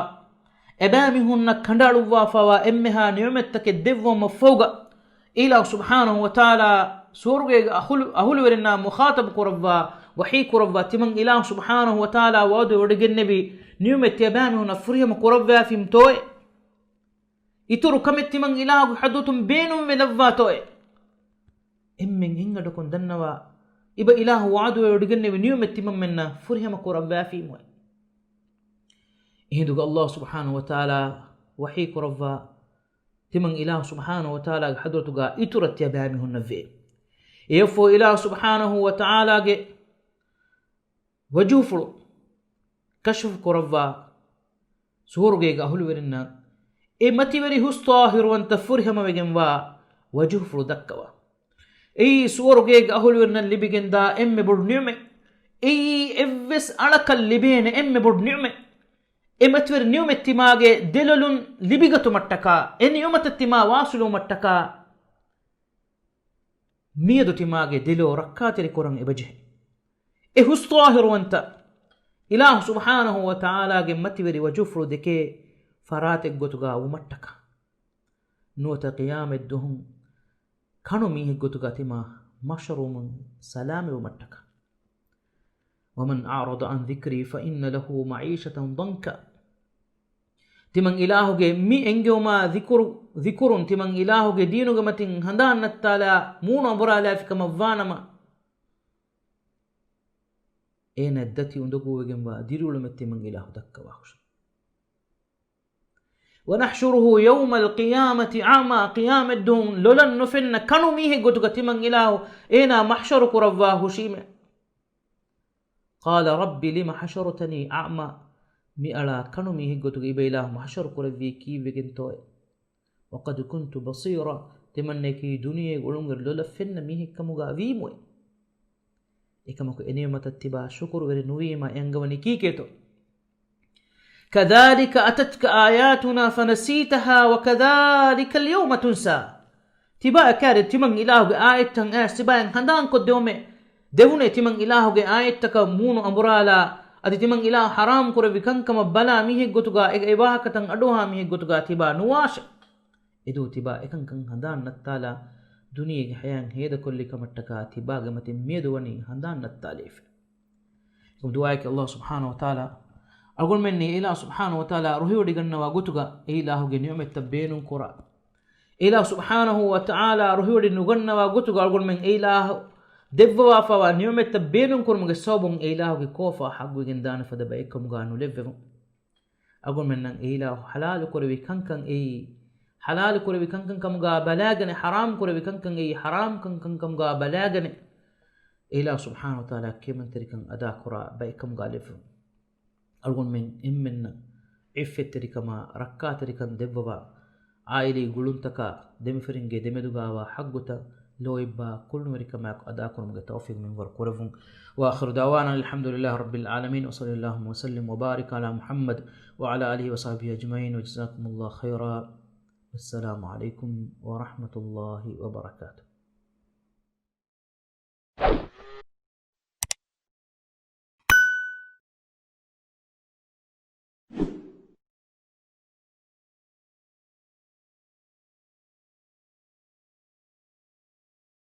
އެބައިމީހުންނަށް ކަނޑައަޅުއްވާފައިވާ އެންމެހާ ނިޢުމަތްތަކެއް ދެއްވުމަށްފަހުގަ، އިލާހު ސުބްޙާނަހޫ ވަތަޢާލާ ސުވަރުގޭގެ އަހުލު، އަހުލުވެރިންނާ މުޚާޠަބު ކުރައްވާ، ވަޙީ ކުރައްވާ، ތިމަން އިލާހު ސުބްޙާނަހޫ ވަތަޢާލާ ވަޢުދުވެވޮޑިގެންނެވި ނިޢުމަތް ތިޔަބައިމީހުންނަށް ފުރިހަމަ ކުރައްވާފީމްތޯއޭ؟ އިތުރު ކަމެއް ތިމަން އިލާހުގެ ޙަޟްރަތުން ބޭނުންވެލައްވާތޯއޭ؟ އެންމެން އެއްގަޑަކުން ދަންނަވާ، އިބަ އިލާހު ވަޢުދުވެވޮޑިގެންނެވި ނިޢުމަތް ތިމަންމެންނަށް ފުރިހަމަ ކުރައްވާފީމުއޭ. އެހިނދުގަ ﷲ ސުބްޙާނަހޫ ވަތަޢާލާ ވަޙީ ކުރައްވާ، ތިމަން އިލާހު ސުބްޙާނަހޫ ވަތަޢާލާގެ ޙަޟްރަތުގަ އިތުރަށް ތިޔަބައިމީހުންނަށްވޭ. އެއަށްފަހު އިލާހު ސުބްޙާނަހޫ ވަތަޢާލާގެ ވަޖުހުފުޅު ކަޝްފު ކުރައްވާ، ސުވަރުގޭގެ އަހުލުވެރިންނަށް އެ މަތިވެރި ހުސް ޠާހިރުވަންތަ ފުރިހަމަވެގެންވާ ވަޖުހުފުޅު ދައްކަވާ. އެއީ ސުވަރުގޭގެ އަހުލުވެރިންނަށް ލިބިގެންދާ އެންމެ ބޮޑު ނިޢުމަތް. އެއީ އެއްވެސް އަޅަކަށް ލިބޭނެ އެންމެ ބޮޑު ނިޢުމަތް. އެ މަތިވެރި ނިޢުމަތް ތިމާގެ ދެލޮލުން ލިބިގަތުމަށްޓަކާ، އެ ނިޢުމަތަށް ތިމާ ވާސިލުވުމަށްޓަކާ، މިއަދު ތިމާގެ ދެލޯ ރައްކާތެރި ކުރަން އެބަޖެހޭ. އެ ހުސް ޠާހިރުވަންތަ އިލާހު ސުބްޙާނަހޫ ވަތަޢާލާގެ މަތިވެރި ވަޖުހުފުޅު ދެކޭ ފަރާތެއްގޮތުގަ ވުމަށްޓަކާ، ނުވަތަ ޤިޔާމަތްދުވަހު ކަނު މީހެއްގޮތުގަ ތިމާ މަޙްޝަރުވުމުން ސަލާމަތްވުމަށްޓަކާ. ومن أعرض عن ذكري فإن له معيشة ضنكا. ތިމަން އިލާހުގެ މި އެންގެވުމާ ޒިކުރު، ޒިކުރުން ތިމަން އިލާހުގެ ދީނުގެ މަތިން ހަނދާން ނައްތާލާ މޫނު އަނބުރާލާފި ކަމަށްވާނަމަ، އޭނަ ދަތި އުނދަގޫވެގެންވާ ދިރިއުޅުމެއް ތިމަން އިލާހު ދައްކަވާ ހުށި. ونحشره يوم القيامة أعمى، ޤިޔާމަތްދުވަހު ލޮލަށް ނުފެންނަ ކަނު މީހެއްގޮތުގަ ތިމަން އިލާހު އޭނާ މަޙްޝަރު ކުރައްވާ ހުށީމޭ. قال رب لم حشرتني أعمى، މިއަޅާ ކަނު މީހެއްގޮތުގަ އިބަ އިލާހު މަޙްޝަރު ކުރެއްވީ ކީއްވެގެންތޯއޭ؟ وقد كنت بصيرا، ތިމަންނައަކީ ދުނިޔޭގެ އުޅުންވެރި ލޮލަށް ފެންނަ މީހެއްކަމުގަ ވީމުއޭ. އެކަމަކު އެނިޢުމަތަށް ތިބާ ޝުކުރުވެރި ނުވީމަ އެ އަންގަވަނީ ކީކޭތޯ؟ كذلك أتتك آياتنا فنسيتها وكذلك اليوم تنسى. ތިބާއަށް ކައިރި ތިމަން އިލާހުގެ އާޔަތްތައް އައިސް ތިބާއަށް ހަނދާންކޮށްދެވުމޭ. ދެވުނޭ ތިމަން އިލާހުގެ އާޔަތްތަކަށް މޫނު އަނބުރާލާ، އަދި ތިމަން އިލާހު ޙަރާމް ކުރެއްވި ކަންކަމަށް ބަލާ މީހެއް ގޮތުގަ އެ ވާހަކަތައް އަޑުއަހާ މީހެއް ގޮތުގަ ތިބާ ނުވާށެ. އެދޫ ތިބާ އެކަންކަން ހަނދާން ނައްތާލާ ދުނިޔޭގެ ޙަޔާތް ހޭދަކޮށްލި ކަމަށްޓަކާ ތިބާގެ މަތިން މިއަދު ވަނީ ހަނދާން ނައްތާލައިފި. އެކަމް ދުޢާއަކީ އައްލާހު ސުބްޙާނަހު ވަތަޢާލާ އަޅުގަނޑުމެންނަށް އެ އިލާހު ސުބްޙާނަހު ވަތަޢާލާ ރުހިވޮޑިގަންނަވާ ގޮތުގަ އެ އިލާހުގެ ނިޢުމަތްތައް ބޭނުން ކުރާ. އެ އިލާހު ސުބްޙާނަހު ވަތަޢާލާ ރުހިވޮޑި ނުގަންނަވާ ގޮތުގަ އަޅުގަނޑުމެން އެ އިލާހު ދެއްވަވާފައިވާ ނިޢުމަތްތައް ބޭނުން ކުރުމުގެ ސަބަބުން އެ އިލާހުގެ ކޯފާ ޙައްޤުވެގެން ދާނެ ފަދަ ބައެއްކަމުގަ ނުލެއްވެވުން. އަޅުގަނޑުމެންނަށް އެ އިލާހު ޙަލާލު ކުރެވި ކަންކަން އެއީ، ޙަލާލު ކުރެވި ކަންކަން ކަމުގަ ބަލާގަނެ، ޙަރާމް ކުރެވި ކަންކަން އެއީ، ޙަރާމް ކަންކަން ކަމުގަ ބަލާގަނެ، އެ އިލާހު ސުބްޙާނަހު ވަތަޢާލާ ކިޔަމަންތެރިކަން އަދާކުރާ ބައެއްކަމުގަ ލެއްވުން. އަޅުގަނޑުމެން އެންމެންނަށް ޢިއްފަތްތެރިކަމާ، ރައްކާތެރިކަން ދެއްވަވާ، ޢާއިލީ ގުޅުންތަކާ، ދެމިފަރިންގެ ދެމެދުގަވާ ޙައްޤުތައް ލޯތްބާ ކުޅުނުވެރިކަމާއެކު އަދާކުރުމުގެ ތައުފީޤު މިންވަރު ކުރެއްވުން. وآخر دعوانا أن الحمد لله رب العالمين، وصلى اللهم وسلم وبارك على محمد وعلى آله وصحبه أجمعين، وجزاكم الله خيرا. والسلام عليكم ورحمة الله وبركاته.